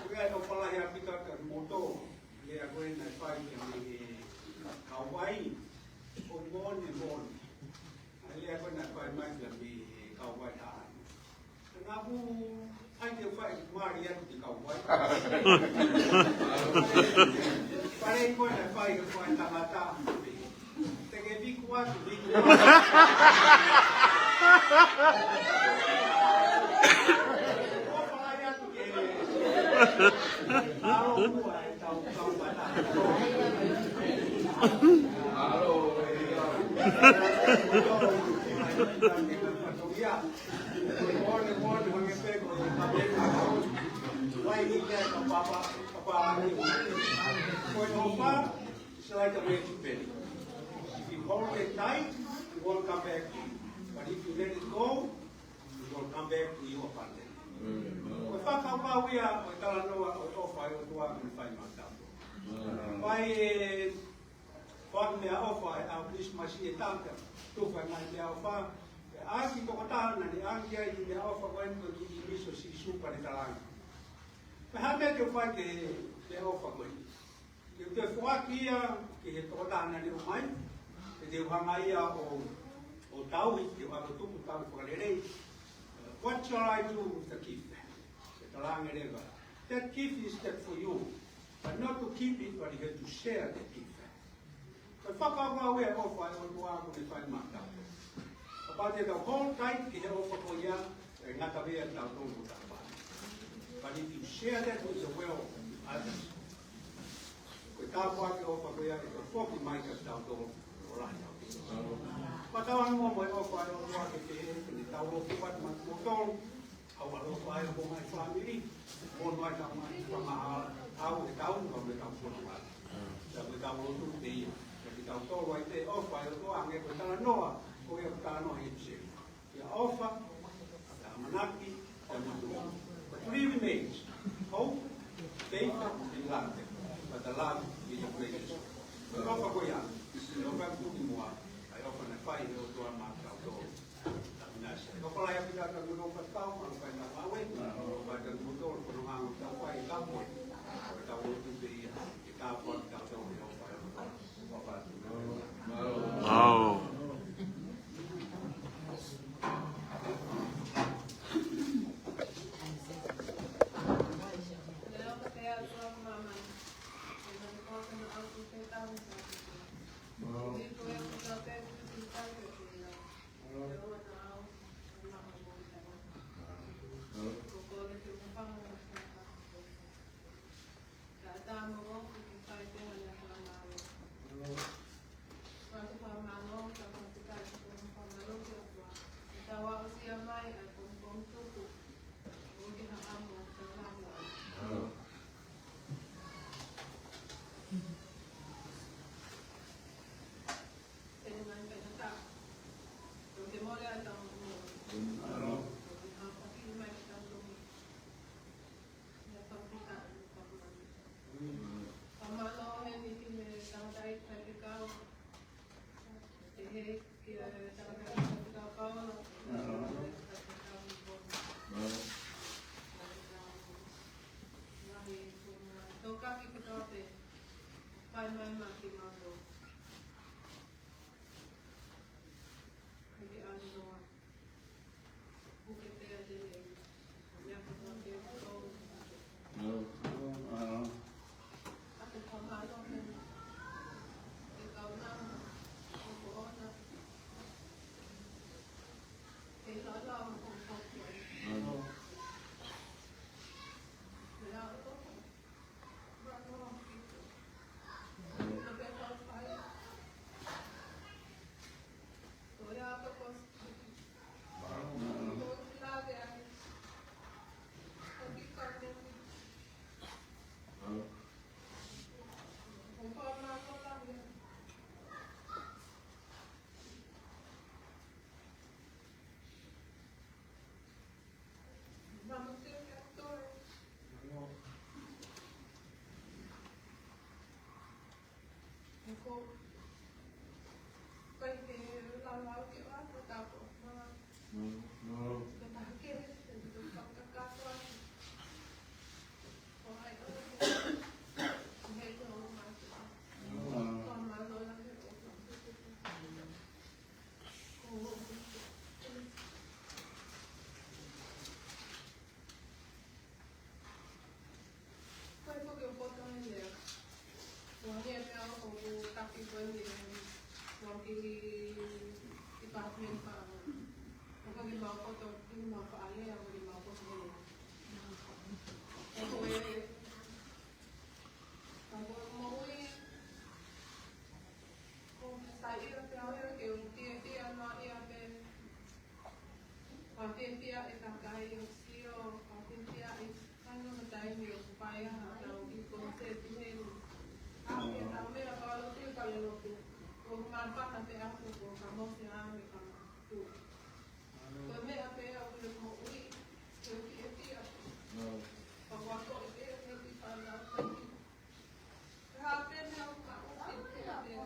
Ko ia ʻoku ou palaia ʻaupito atu kia moutolu, lea ko ē naʻe fai kia mei he kauvai, ʻoku moʻoni, moʻoni. ʻA e lea ko ē naʻe fai mai kia mei he kauvai ʻa. Naʻa ku ʻai ke fai mali atu ki he kauvai. Pale ko ē naʻe fai ke fai tangata. Te ke viku atu, viku atu. Ko e palaia atu ke. Alo, ua e tau, tau mata. Alo, e ia. Ia. Mole, mole, mole, pē ko e kape. Wai ni ke ka papa, papa ni. Ko e ʻofa, it's like a magic pen. If you hold it tight, it won't come back to you. But if you let it go, it will come back to you abundantly. Ko e fakakaukau ia ʻo e talanoa ʻo e ʻofa ʻa e ʻOtua ʻoku ne fai maʻatautolu. Fai e fai meʻaʻofa ʻi he ʻaho Kilisimasi ʻe taha, tufa e ngaahi meʻaʻofa, pea ʻai ki he tokotaha naʻa ne ʻange ai e meʻaʻofa ko eni ko e kiʻi ʻīmisi ʻo Sīsū pea ne talaange. Pea hā e meʻa te u fai ki he meʻaʻofa ko eni? Te u toe foaki ia ki he tokotaha naʻa ne ʻomai, pea te u hanga ia ʻo, ʻo tauhi, te u ako tupu tauhi fakalelei. What shall I do with the gift? Pea talaange leva, that gift is that for you, but not to keep it, but you have to share that gift. Ko e fakakaukau ia ʻo e ʻofa ʻa e ʻOtua ʻoku ne fai maʻatautolu. Kapau te tau hold tight ki he ʻofa ko ia, ʻe ngata pē ia kiate kitautolu mo e tapa. But if you share that with the world, with others, ko e tāpuaki ʻo e ʻofa ko ia ʻe toe foki mai kiate kitautolu ʻo lahi ʻaupito. Pea tau ʻalu mo e ʻofa ʻa e ʻOtua ke pehē, ke ne tau lotu atu maʻa kimoutolu, ʻoku ʻaloʻofa ai homou ngaahi fāmili. Mo e ngaahi tau ngaahi fanga au e tau, mo e tau fononga. Pea mo e tau lotu pē ia. Pea kitautolu ai pē ʻofa ʻa e ʻOtua hangē ko e talanoa, ko ia ko e talanoa ʻi he episeli. Ko e foki ʻo poto he lea. Ko e hangē pē ʻoku taki ko eni ʻe he ngaahi department pea ʻoku ʻikai ke mau poto, ʻikai ke mau faʻa lea, ʻoku ʻikai ke mau poto he lea. Ko e, ko e moʻui, ko e saiʻia pē au ia ke u fiefia noa ia pē. Kau fiefia e kakai ʻo sio, kau fiefia e kakai ʻo taimi ʻoku fai ai haʻatau kiʻi konsēti heni. Ka ʻi heʻetau meʻa pea ʻalu ki he falelotu, ʻoku māfana pē ʻaku ko Kamosi ʻa me Kamatu. Ko e meʻa pē ʻoku ne moʻui, ke u fiefia. Ka ʻoku akoʻi pē ke u kiʻi fānau taimi. Ka hā pē meʻa ʻoku maʻu ke u fiefia.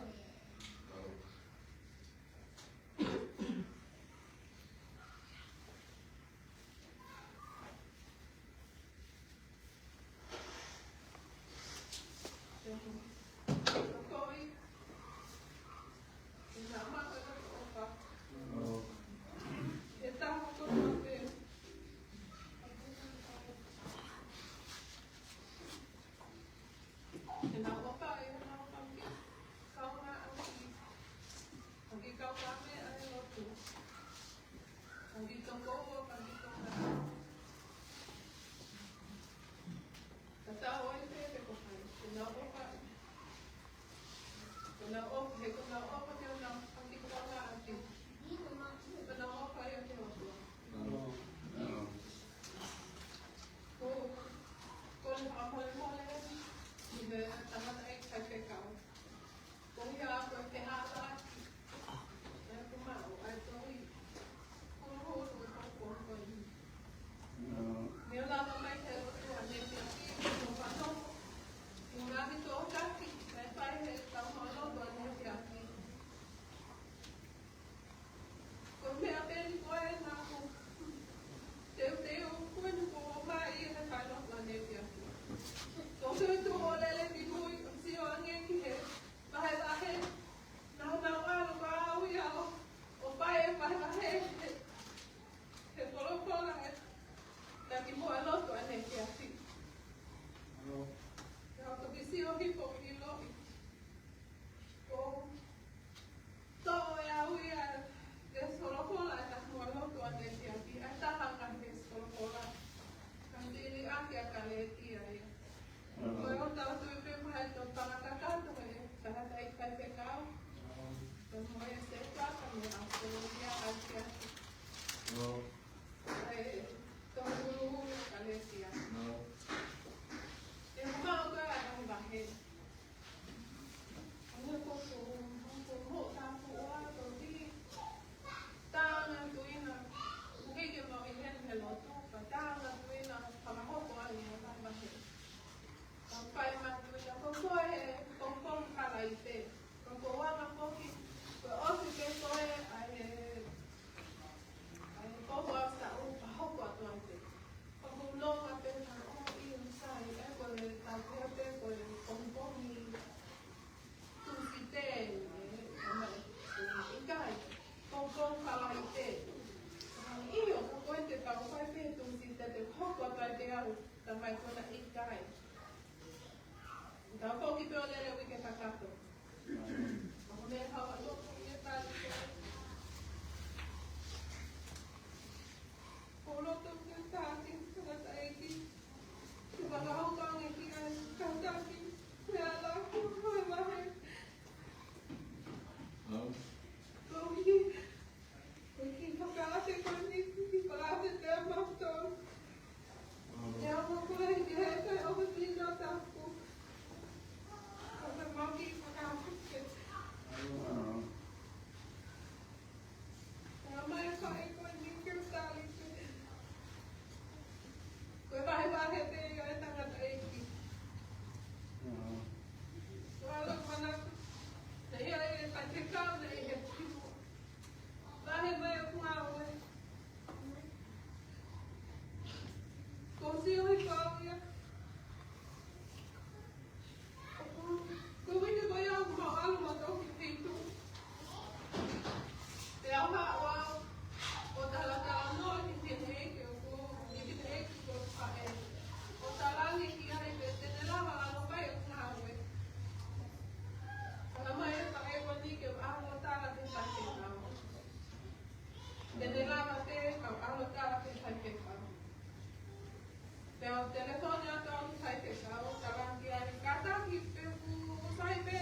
Telefoni atu au ki he faifekau, tala ki ai, kātaki pē kuo sai pē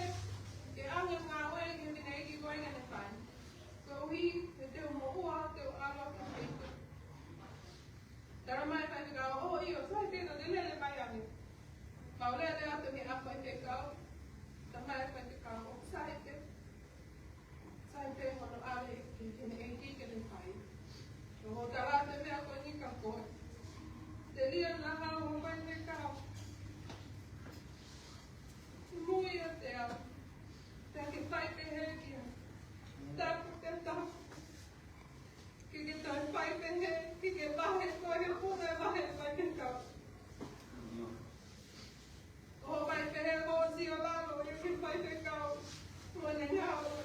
ke ʻave e ngāue ki he fineʻeiki ko ē ke ne fai. Koeʻuhi he te u moʻua, te u ʻalu ki he feituʻu. Tala mai faifekau, ʻoku sai pē, ka ke lele mai ange. Kau lele atu ki he faifekau, tala mai faifekau, ʻoku sai pē. Sai pē hono ʻave ki he fineʻeiki ke ne fai. Ko hoʻo tala atu e meʻa ko eni kia koe. Telia naʻa ʻoku ʻi ai e faifekau. Mui ʻiate au. Pea ke fai pehē ki ai. Tapu pē tapu. Ke ke toe fai pehē, ke ke vahe koe he funga vahe faifekau. ʻO fai pehē mo sio lalo ia ki he faifekau mo ʻene ngāue.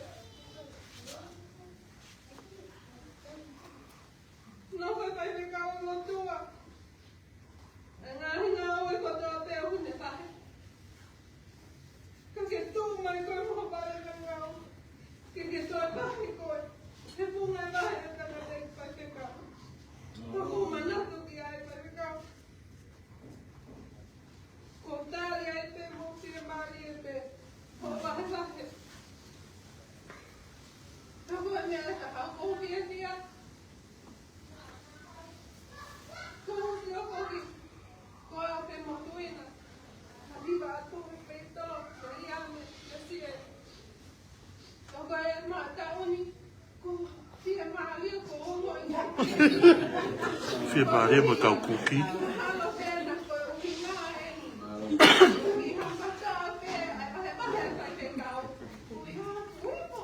Nofo e faifekau ʻi loto ʻa e ngaahi ngāue kotoa pē ʻoku ne vahe. Ka ke tuʻu mai koe mo ho vale ngāue. Ke ke toe vahe koe he funga vahe ʻa e tangataʻeiki faifekau. Ko hoʻo manatu ki ai faifekau. Ko tali ai pē mo fiemālie pē hoʻo vahevahe. Ka ko e meʻa ʻe taha ʻoku ou fiefia. Ko e sio foki, ko au pē mo Tuina. Ka hiva atu he peito, ko ia me, me sie. Ko e maʻa taʻu ni, ko fiemālie ko ono i. Fiemālie mo e kau kuki. Mahalo pē na ko e ʻuhinga eni. ʻI ha mata pē, ʻa e vahevahe faifekau. Ui ha, ui mo.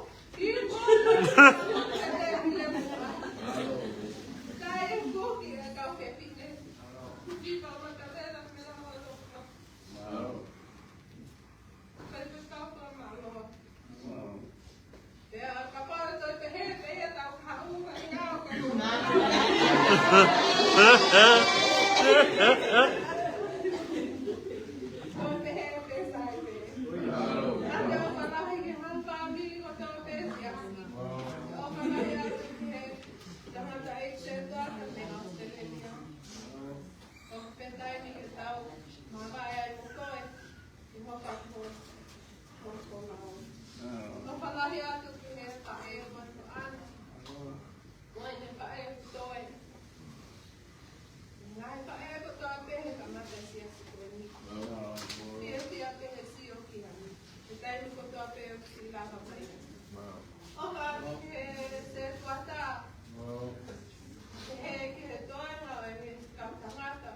ʻOku pē taimi ke tau mavahe ai mo koe, ʻi hoʻo fakahoa, hoʻo fakahoa. ʻOfa lahi atu ki he faʻē ʻo Matuʻana. Ko e faʻē ʻoku toe. Ngaahi faʻē kotoa pē he kamata siasi ko eni. Fiefia pē he sio ki ai. He taimi kotoa pē ʻoku siʻi lava mai. ʻOfa atu ki he setuata. He, ki he toenga ʻo e kau tangata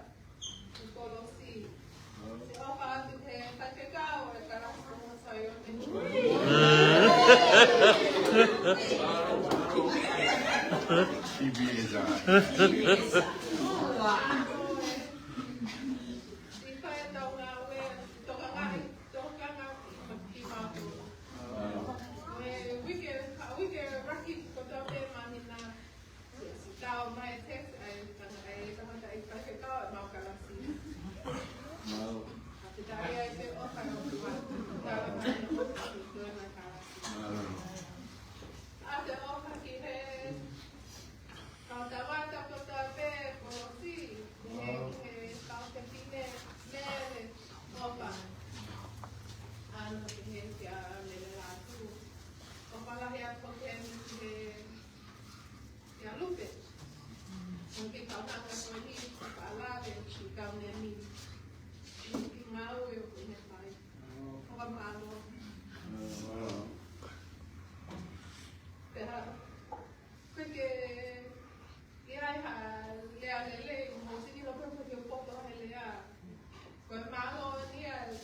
ʻi Kolosi. Siʻi ʻofa atu ki he faifekau ʻo e Kalasi Konga Saione. Siʻi fai ʻetau ngāue, tokangaʻi, tokangaʻi kimautolu. Ko e uike, ka uike raki kotoa pē māhina. Tau mai text ai, tanga ai, tangataʻeiki faifekau ʻemau kalasi. Mau. ʻA e tali ai pē ʻofa ʻo e ʻOtua. Tau mai ʻo ʻofa ki he kalasi. Mau. ʻA e ʻofa ki he kau tangata kotoa pē Kolosi, ki he, mau, ki he kau fefine, Mele, ʻofa. ʻAno ki he kia Mele Lātū. ʻOfa lahi atu ki he, ki he Kia Lupe. Ko e kiʻi kaunanga ko eni, ʻofa lahi ki he kaunanga ni. Ki he ngāue ʻoku ne fai. ʻOfa mālō. Pea, ko e ke, ʻi ai ha lea lelei, mou sio ki loto pē ke u poto he lea. Ko e mālō ni ʻa e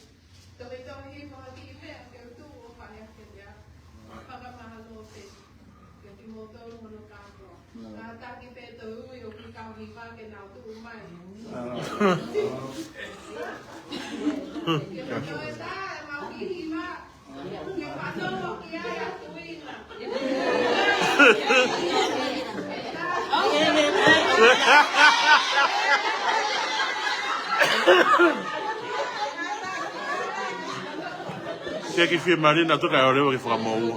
toki tohi mo ha kiʻi meʻa ke u tuʻu ʻo fai ʻaki e lea. Fakamālō pē. Ke kimoutolu hono kātoa. Kātaki pē ʻetau ui ʻo ki kau hiva ke nau tuʻu mai. Ke toe tā ʻemau kiʻi hiva. Ke ke fiemālie naʻa toka ʻo leva ke fakamoua.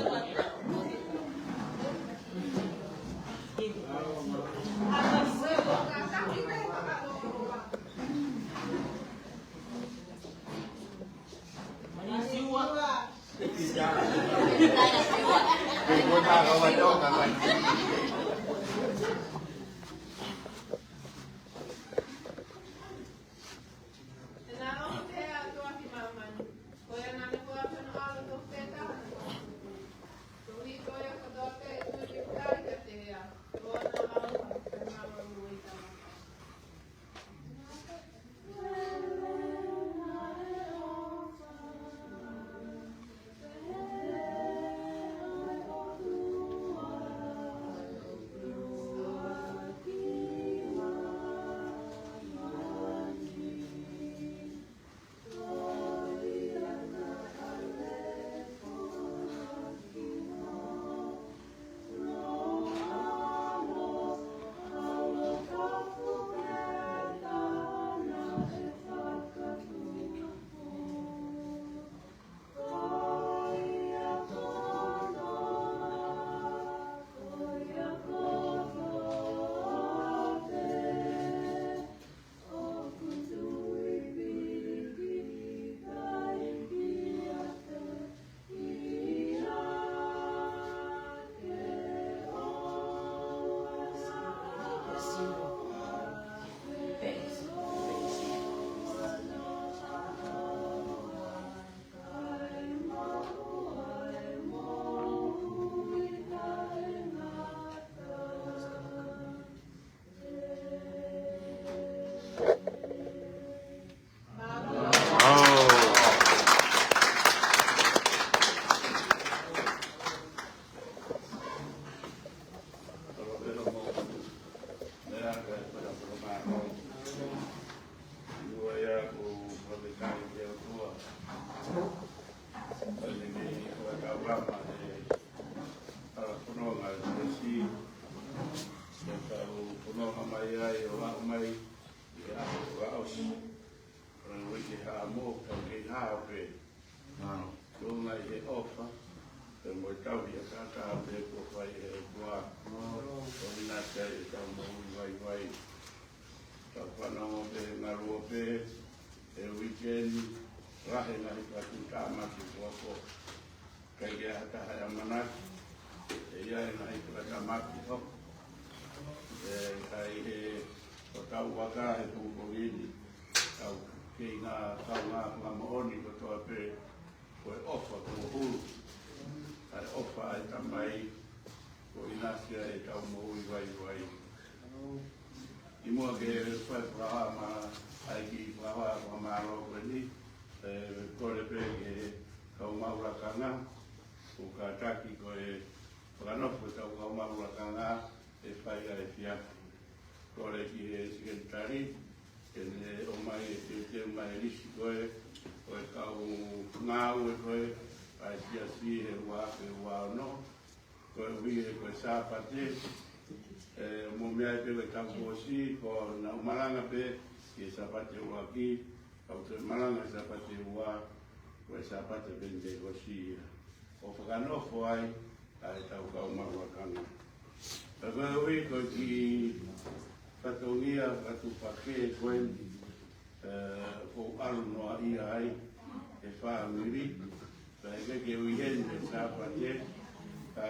Noa mai ai ʻo aʻu mai ʻi he ʻaho kuo ʻosi. Ko e uike Haʻamo, ka kei hao pē. Tuʻunga ʻi he ʻofa, pea mo e tauhi ʻataʻatā pē kuo fai ʻe he ʻOtua. Ko e ʻinasi ai ʻetau moʻui vaivai. Tau fanongo pē, ngaluope, he uike ni, lahi e ngaahi fakatuʻutāmaki kuo hoko. ʻIkai ke ʻi ai ha taha ʻe ʻamanaki, ʻe ʻi ai e ngaahi fakatuʻutāmaki hoko. ʻE, ʻikai he, ko tau vaka he pongipongi ni, tau kei ngā kaungā fakamoʻoni kotoa pē, ko e ʻofa kuo hulu, ʻa e ʻofa ʻa e Tamai, ko e ʻinasi ai ʻetau moʻui vaivai. ʻI muʻa ke fai fakahā mai ʻa e kiʻi fakahā fakamālō ko eni, ʻe, kole pē ki he kau maʻu lakanga, ʻoku kātaki ko e fakanofo ʻetau kau maʻu lakanga, ʻe fai ʻa e efiafi. Kole ki he sekelitali, ke ne ʻomai e teuteu mai e lisi ko ē, ko e kau ngāue ko ē, ʻa e siasi he ua afe ua ono, koeʻuhi he ko e Sāpate, ʻe, mou meaʻi pē ko e taʻu kuo ʻosi, kuo nau malanga pē ki he Sāpate ʻuluaki, ka ʻoku toe malanga Sāpate ua, ko e Sāpate Penitekosi ia. ʻO fakanofo ai ʻa ʻetau kau maʻu lakanga. Pea koeʻuhi ko e kiʻi fatongia fakatuʻupakē ko eni, ʻe, ʻoku ou ʻalu noaʻia ai he fāmili, pea ʻikai ke ui heni he Sāpate, ʻa,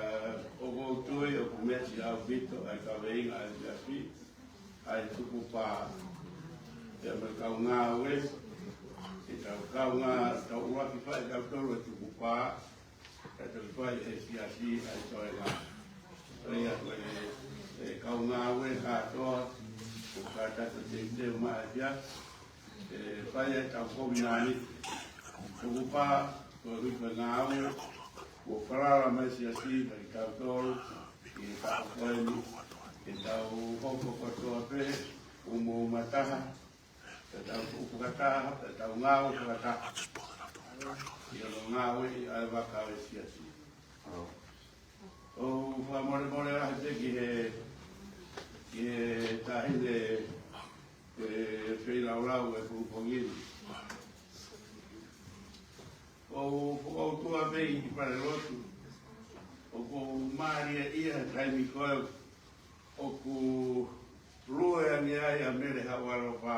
ʻoku ou tui ʻoku meʻa ʻaupito ʻa e kaveinga ʻa e efiafi, ʻa e tukupā. Pea mo e kau ngāue, ʻetau kau ngā, tau ʻuluaki fai ʻe tautolu e tukupā, ka toki fai ʻe he siasi ʻa e toenga. Ko ia ko e, e kau ngāue kātoa, ʻoku kātaki ʻo teuteu mai ʻa e efiafi, ʻe fai ʻetau kovinānite. Tukupā, koeʻuhi ko e ngāue kuo falala mai e siasi kiate kitautolu ʻi he taʻu ko eni, ke tau hoko kotoa pē, umu uma taha, ke tau tuʻu fakataha, ke tau ngāue fakataha ʻi hono ngāueʻi ʻa e vaka ʻo e siasi. ʻOku ou fakamolemole lahi pē ki he, ki he taʻahine, ʻe, feilaulau he pongipongi ni. ʻOku ou fakaʻotua pē ʻi he falelotu, ʻoku ou mālieʻia he taimi ko ē ʻoku lue ange ai ʻa Mele Haʻualofa.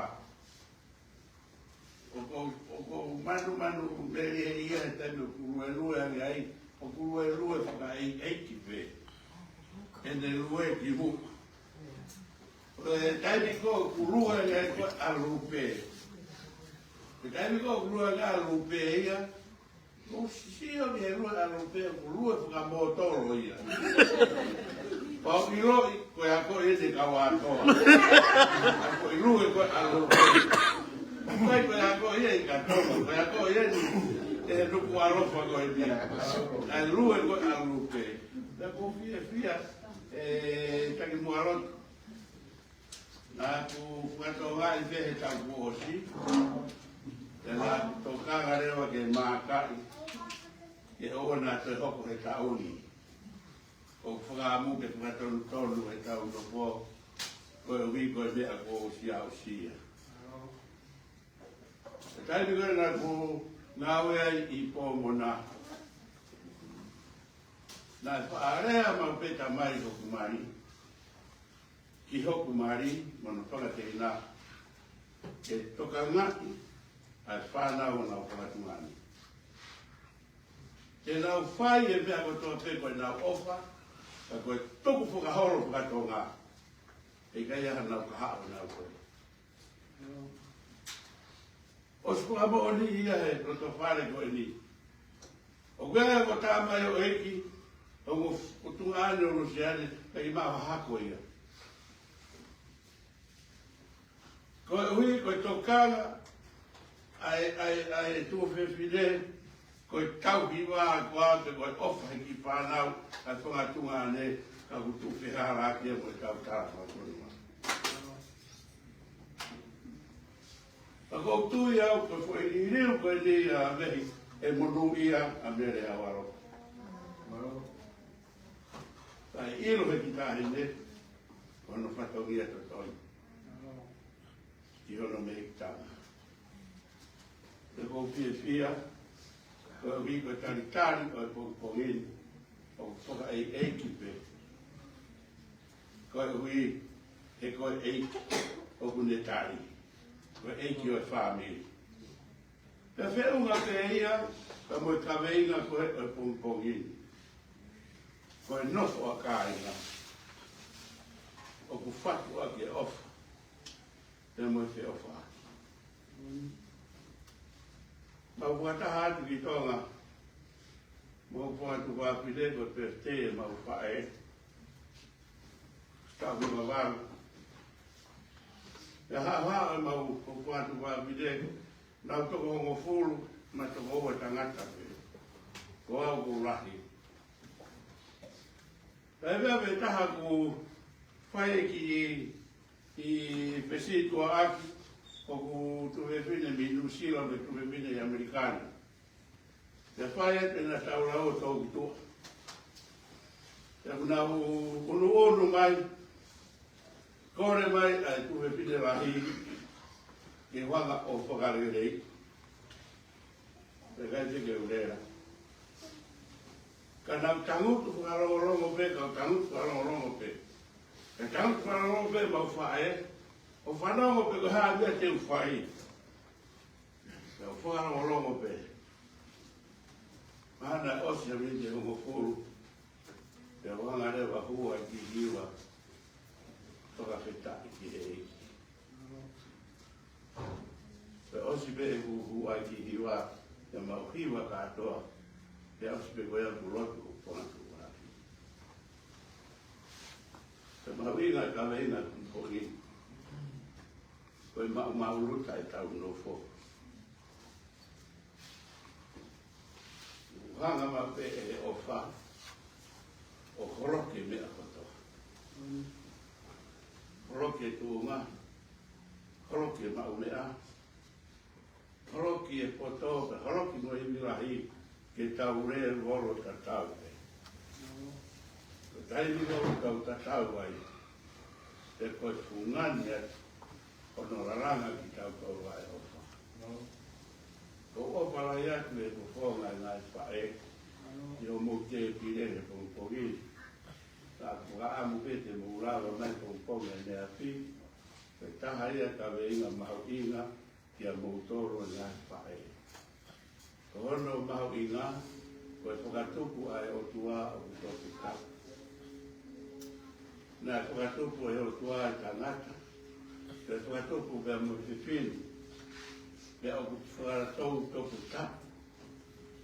ʻOku ou, ʻoku ou manumanu mālieʻia he taimi ʻoku luelue ange ai, ʻoku luelue fakaʻeiʻeiki pē ʻene lue ki muʻa. Ko e taimi ko ē ʻoku lue ange ai ko ē ʻa Lupe. Ko e taimi ko ē ʻoku lue ange ai ʻa Lupe ia, ʻoku ou sio ki he lue ʻa Lupe, ʻoku lue fakamōtolo ia. Pea u ʻiloʻi, ko e ako ʻeni kau ʻa toa. Ko e lue ko ē ʻa Lupe. ʻIkai ko e ako ia ʻi Katonga, ko e ako ʻeni ʻe he Nukuʻalofa ko eni. ʻA e lue ko ē ʻa Lupe. Pea ʻoku ou fiefia, ʻe, taki muʻa lotu. Naʻa ku fakatokangaʻi pē he taʻu kuo ʻosi, pea naʻa ku tokanga leva ke mākaʻi, ke ʻoua naʻa toe hoko he taʻu ni. ʻOku ou fakaʻamu ke fakatonutonu ʻetau nofo, koeʻuhi ko e meʻa kuo ʻosi aʻusia. He taimi ko ē naʻa ku ngāue ai ʻi Pomona, naʻe faʻa lea maʻu pē Tamai hoku mali, ki hoku mali mo hono fanga teina, ke tokangaʻi ʻa e fānau ʻo honau fanga tuongaʻane. Ke nau fai e meʻa kotoa pē ko ʻenau ʻofa, ka ko e tukufakaholo fakatonga. ʻIkai ha nau kahaʻu ʻenau koe. ʻOsi fakamoʻoni ia he loto fale ko eni. ʻOku ʻi ai e ongo tama ʻo e ʻeiki, ongo f-, ʻo tuongaʻane ʻo Luseane, pea ʻi ai e hako ia. Koeʻuhi, ko e tokanga ʻa e, ʻa e, ʻa e tuofefine, ko e tauhi vā ko ā pē ko e ʻofa he kiʻi fānau, ʻa e fanga tuongaʻane, ka ʻoku tuʻu fehālaaki ia mo e tautala fakafonua. Ka ʻoku ou tui au ko e foʻi liliu ko eni ʻa Mehi ʻe monūʻia ʻa Mele Haʻualofa. Kae ʻilo he kiʻi taʻahine, hono fatongia totonu ki hono mei tama. Pea ʻoku ou fiefia koeʻuhi ko e talitali ʻo e pongipongi ni ʻoku fakaʻeiʻeiki pē, koeʻuhi he ko e ʻEiki ʻoku ne tali, ko e ʻEiki ʻo e fāmili. Pea feʻunga pē ia pea mo e kaveinga ko ē ʻo e pongipongi ni, ko e nofo ʻa kāinga ʻoku fatu ʻaki e ʻofa pea mo e feʻofaʻaki. Mau fakataha atu ki Tonga mo hoku tuofāfine, ko e pētē ʻemau faʻē, taʻu nimavalu. Pea haʻu ʻemau, hoku tuofāfine, nau toko hongofulu, ma toko ua tangata pē, ko au ʻoku ou lahi. Pea ʻi he meʻa pē taha ʻoku fai ki, ki Pesituaʻaki, ʻoku tuofefine mei Nuʻusila mo e tuofefine ʻi ʻAmelika ni. Pea fai atu ʻena taulao ʻo tō ki tuʻa. Pea ʻoku nau ʻunuʻunu mai, kole mai ʻa e tuofefine lahi ke u hanga ʻo fakaleleiʻi. Pea ʻikai te ke u lea. Ka nau tangutu fakalongolongo pē, ka u tangutu fakalongolongo pē. Ka u tangutu fakalongolongo pē, mau faʻē, ʻo fanongo pē ko e hā e meʻa te u fai. Pea u fakalongolongo pē. Mahalo naʻe ʻosi ʻa e miniti ʻe hongofulu, pea u hanga leva ʻo hū ʻa e kiʻi hiva fakafetaʻi ki he ʻEiki. Pea ʻosi pē ʻeku hū ʻa e kiʻi hiva, pea mau hiva kātoa, pea ʻosi pē ko ia ʻeku lotu ʻo ponatu ʻaki. Pea mahuʻinga e kaveinga ʻo e pongipongi ni, ko e maʻumaʻuluta ʻetau nofo. ʻOku hanga maʻu pē ʻe he ʻofa ʻo holoki e meʻa kotoa. Holoki e tuʻunga, holoki e maʻumeʻa, holoki e poto, pea holoki mo e ivi lahi, ke tau lēvolo tatau pē. Ko e taimi ko ē ʻoku tau tatau ai, pea ko e fungani atu hono lalanga kitautolu ʻa e ʻofa. ʻOku ou ʻofa lahi atu he fofonga ʻo e ngaahi faʻē ʻi hoʻomou tēpile he pongipongi ni. Ka ʻoku ou ʻamu pē te mou lava mai pongipongi ʻaneafi, ko e taha ia e kaveinga mahuʻinga kiate kimoutolu ʻa e ngaahi faʻē. Ko hono mahuʻinga, ko e fakatupu ʻa e ʻOtua ʻoku toputapu. Naʻe fakatupu ʻe he ʻOtua e tangata, pea fakatupu pea mo e fefine, pea ʻoku fakatou toputapu.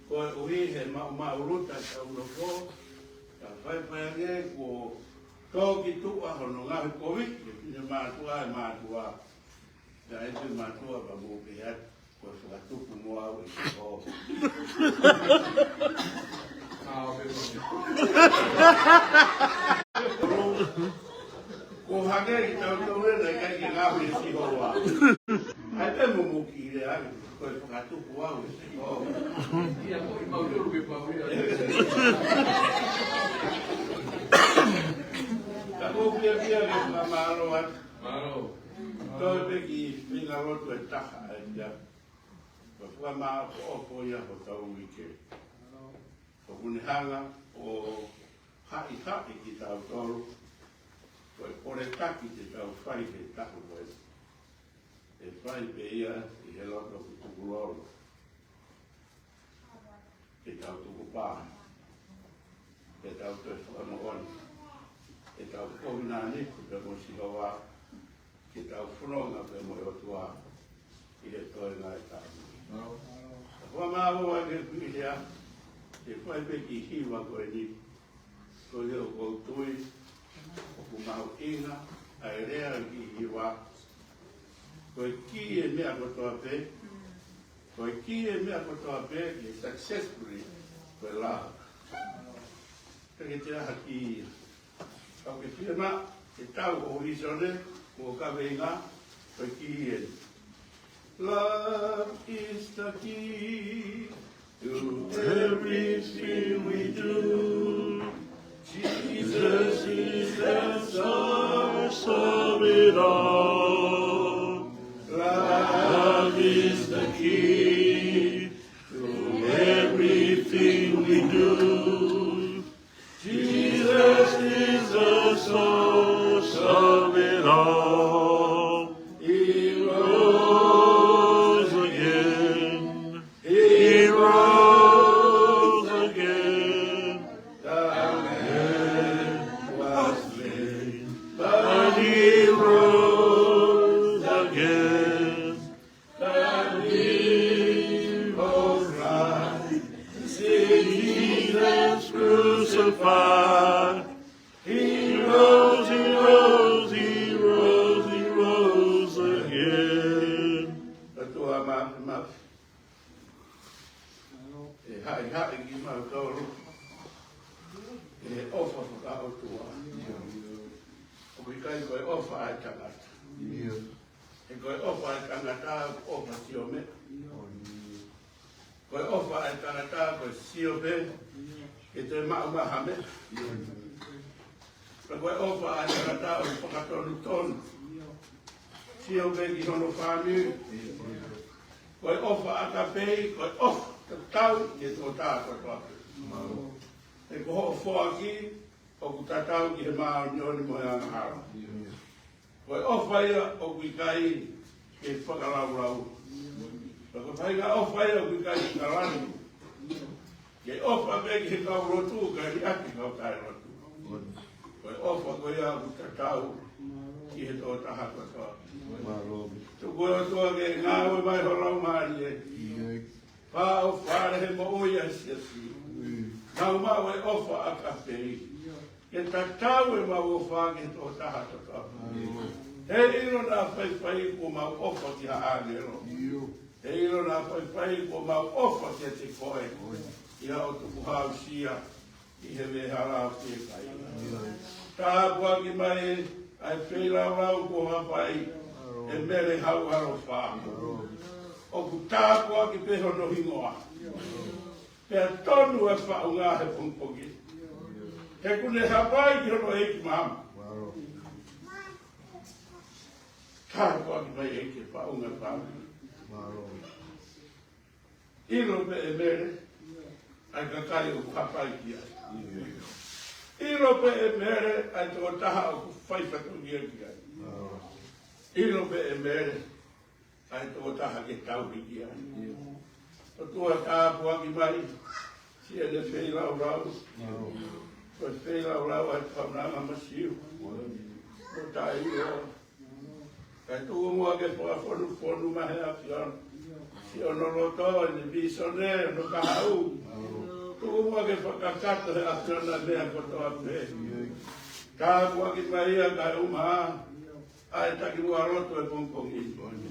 Koeʻuhi he maʻumaʻuluta ʻetau nofo, ka faifai ange kuo tō ki tuʻa hono ngaohikoviʻi e finemātuʻa ʻa e mātuʻa. Ka ʻi he mātuʻa ka mou pehē atu, ko e fakatupu mo au ʻe Sihova. Ko hangē ʻi tautolu ē naʻe ʻikai ke ngaohi ʻe Sihova. ʻAi pē mo mou kiʻi lea ange, ko e fakatupu au ʻe Sihova. Ia ko e mau tolu ke pau ia. Ka ʻoku ou fiefia ke fakamālō atu. Mālō. Toe pē kiʻi feinga lotu ʻe taha ʻe ia. Ko e fakamāʻopoʻopo ia hotau uike. ʻOku ne hanga ʻo haʻihaʻi kitautolu. Ko e pole taki te tau fai he taʻu ko eni, ʻe fai pē ia ʻi he loto ʻoku tukulolo. Ke tau tukupā, ke tau toe fakamoʻoni, ke tau kovinānite pē mo Sihova, ke tau fononga pē mo e ʻOtua ʻi he toenga ʻo e taʻu. Ka fakamālō ange ʻeku kiʻi lea, ke fai pē kiʻi hiva ko eni, koeʻuhi ʻoku ou tui ʻoku mahuʻinga ʻa e lea ʻo e kiʻi hiva. Ko e kī e meʻa kotoa pē, ko e kī e meʻa kotoa pē ke successfully, ko e lava. Ka ke te aha kī ia. Ka ke fiemaʻu ke tau ʻo līsone mo kaveinga, ko e kī eni. Love is the key to everything we do. Jesus is the source it all. Love is the key to everything we do. Jesus is the source of it all. He rose again. He rose again. The man was slain, but he rose again. The people cry, "See Jesus crucified." He rose, he rose, he rose, he rose again. Ka tuʻa ma, ma, ʻe haʻihaʻi kimautolu ʻe he ʻofa faka-ʻOtua. ʻOku ʻikai ko e ʻofa ʻa e tangata. He ko e ʻofa ʻa e tangata, ʻofa sio meʻa. Ko e ʻofa ʻa e tangata, ko e sio pē ke te maʻu maha meʻa. Ka ko e ʻofa ʻa e tangata ʻoku fakatonutonu. Sio pē ki hono fāmili. Ko e ʻofa ʻakapei, ko e ʻofa tatau ki he tokotaha kotoa pē. He ko hoʻo foaki ʻoku tatau ki he māʻoniʻoni mo e angahala. Ko e ʻofa ia ʻoku ʻikai ke fakalaulau. Ka ko e faʻahinga ʻofa ia ʻoku ʻikai ke kalani. Ke ʻofa pē ki he kau lotu, kae liʻaki kau taʻelotu. Ko e ʻofa ko ia ʻoku tatau ki he tokotaha kotoa. Mālō. Tuku ʻe ʻOtua ke ngāue mai ho Laumālie. Pea ʻofa ʻa e moʻui ʻa e siasi. Nau maʻu e ʻofa ʻakapei. Ke tatau ʻemau ʻofa ki he tokotaha kotoa. He ʻilo naʻa faifai kuo mau ʻofa ki he ʻāngelo. He ʻilo naʻa faifai kuo mau ʻofa kiate koe. ʻI haʻo tukuhāusia ʻi he veʻehala ʻo fiekaia. Tāpuaki mai ʻa e feilaulau kuo hapai ʻe Mele Hauʻalofa. ʻOku tāpuaki pē hono hingoa. Pea tonu e faʻunga he pongipongi. He kuo ne hapai ki hono ʻEiki Maama. Tāpuaki mai ʻEiki e faʻunga e faʻunga. ʻIlo pē ʻe Mele ʻa e kakai ʻoku hapai ki ai. ʻIlo pē ʻe Mele ʻa e tokotaha ʻoku fai fatongia ki ai. ʻIlo pē ʻe Mele ʻa e tokotaha ke tauhi ki ai. ʻOtua, tāpuaki mai siʻene feilaulau. Ko e feilaulau ʻa e kaunanga masiu. Ko taʻeʻilo. Kae tuku muʻa ke fakafonufonu mai he ʻAfiona siʻono loto, ʻene vīsone, hono kahaʻu. Tuku muʻa ke fakakakato he ʻAfiona e meʻa kotoa pē. Tāpuaki mai ia kae ʻumaʻā ʻa e takimuʻa lotu he pongipongi ni.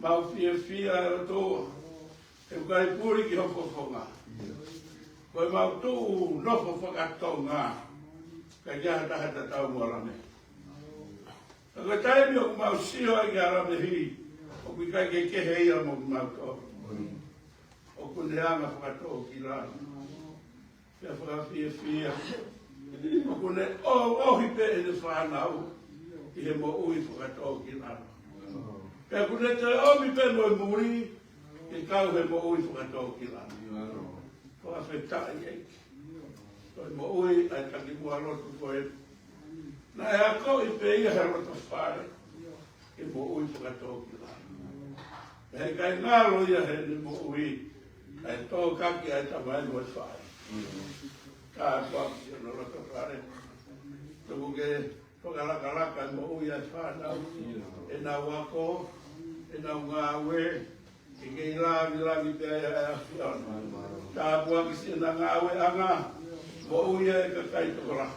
Mau fiefia ʻe ʻOtua, he ʻoku ʻikai puli ki hoʻo fofonga. Ko ʻemau tuʻu nofo fakatonga, ʻikai ke ʻi ai ha taha tatau mo Lame. Ka ko e taimi ʻoku mau sio ai kia Lamehi, ʻoku ʻikai ke kehe ia mo kimautolu. ʻOku ne anga fakatōkilalo. Pea fakafiefia. ʻOku ne ʻo, ʻohi pē ʻene fānau ʻi he moʻui fakatōkilalo. Pea ʻoku ne toe ʻomi pē mo e muli ke kau he moʻui fakatōkilalo. Fakafetaʻi ʻEiki. Ko e moʻui ʻa e takimuʻa lotu ko ē. Naʻe akoʻi pē ia he loto fale ke moʻui fakatōkilalo. He ʻikai ngalo ia heʻene moʻui ʻa e tōkaki ʻa e tamai mo e faʻē. Tāpuaki siʻono loto fale. Tuku ke fakalakalaka e moʻui ʻa e fānau, ʻenau ako, ʻenau ngāue, ke kei lāngilangi pē ʻa e ʻAfiona. Tāpuaki siʻena ngāueʻanga, moʻui e kakai tokolahi.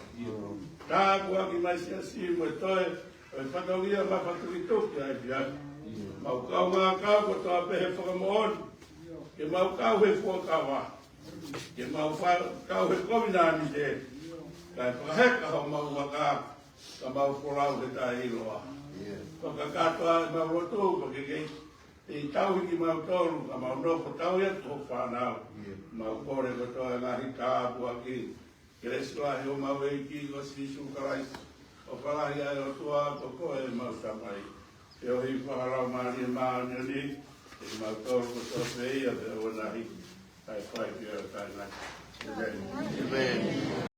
Tāpuaki mai siʻa siʻi mo e toe ʻo e fatongia mafatukituki ʻa e ʻapiako. Mau kaungā kau kotoa pē he fakamoʻoni ke mau kau he fuakava, ke mau fa-, kau he kovinānite, kae fakaheka homau vaka, ka mau folau he taʻeʻiloa. Fakakakato ʻemau lotu, ka ke kei tauhi kimautolu, ka mau nofo tauhi atu ho fānau. Mau kole kotoa e ngaahi tāpuaki, kelesi lahi ʻa homau ʻEiki ko Sīsū Kalaisi, ʻOfa lahi ʻa e ʻOtua ko koe ʻemau Tamai, pea ʻoku ʻi ai ʻa e Laumālie Māʻoniʻoni, ʻiate kimautolu kotoa pē ia pea ʻoua naʻa hiki, kae fai pē ʻo taʻengata. ʻĒmeni. ʻĒmeni.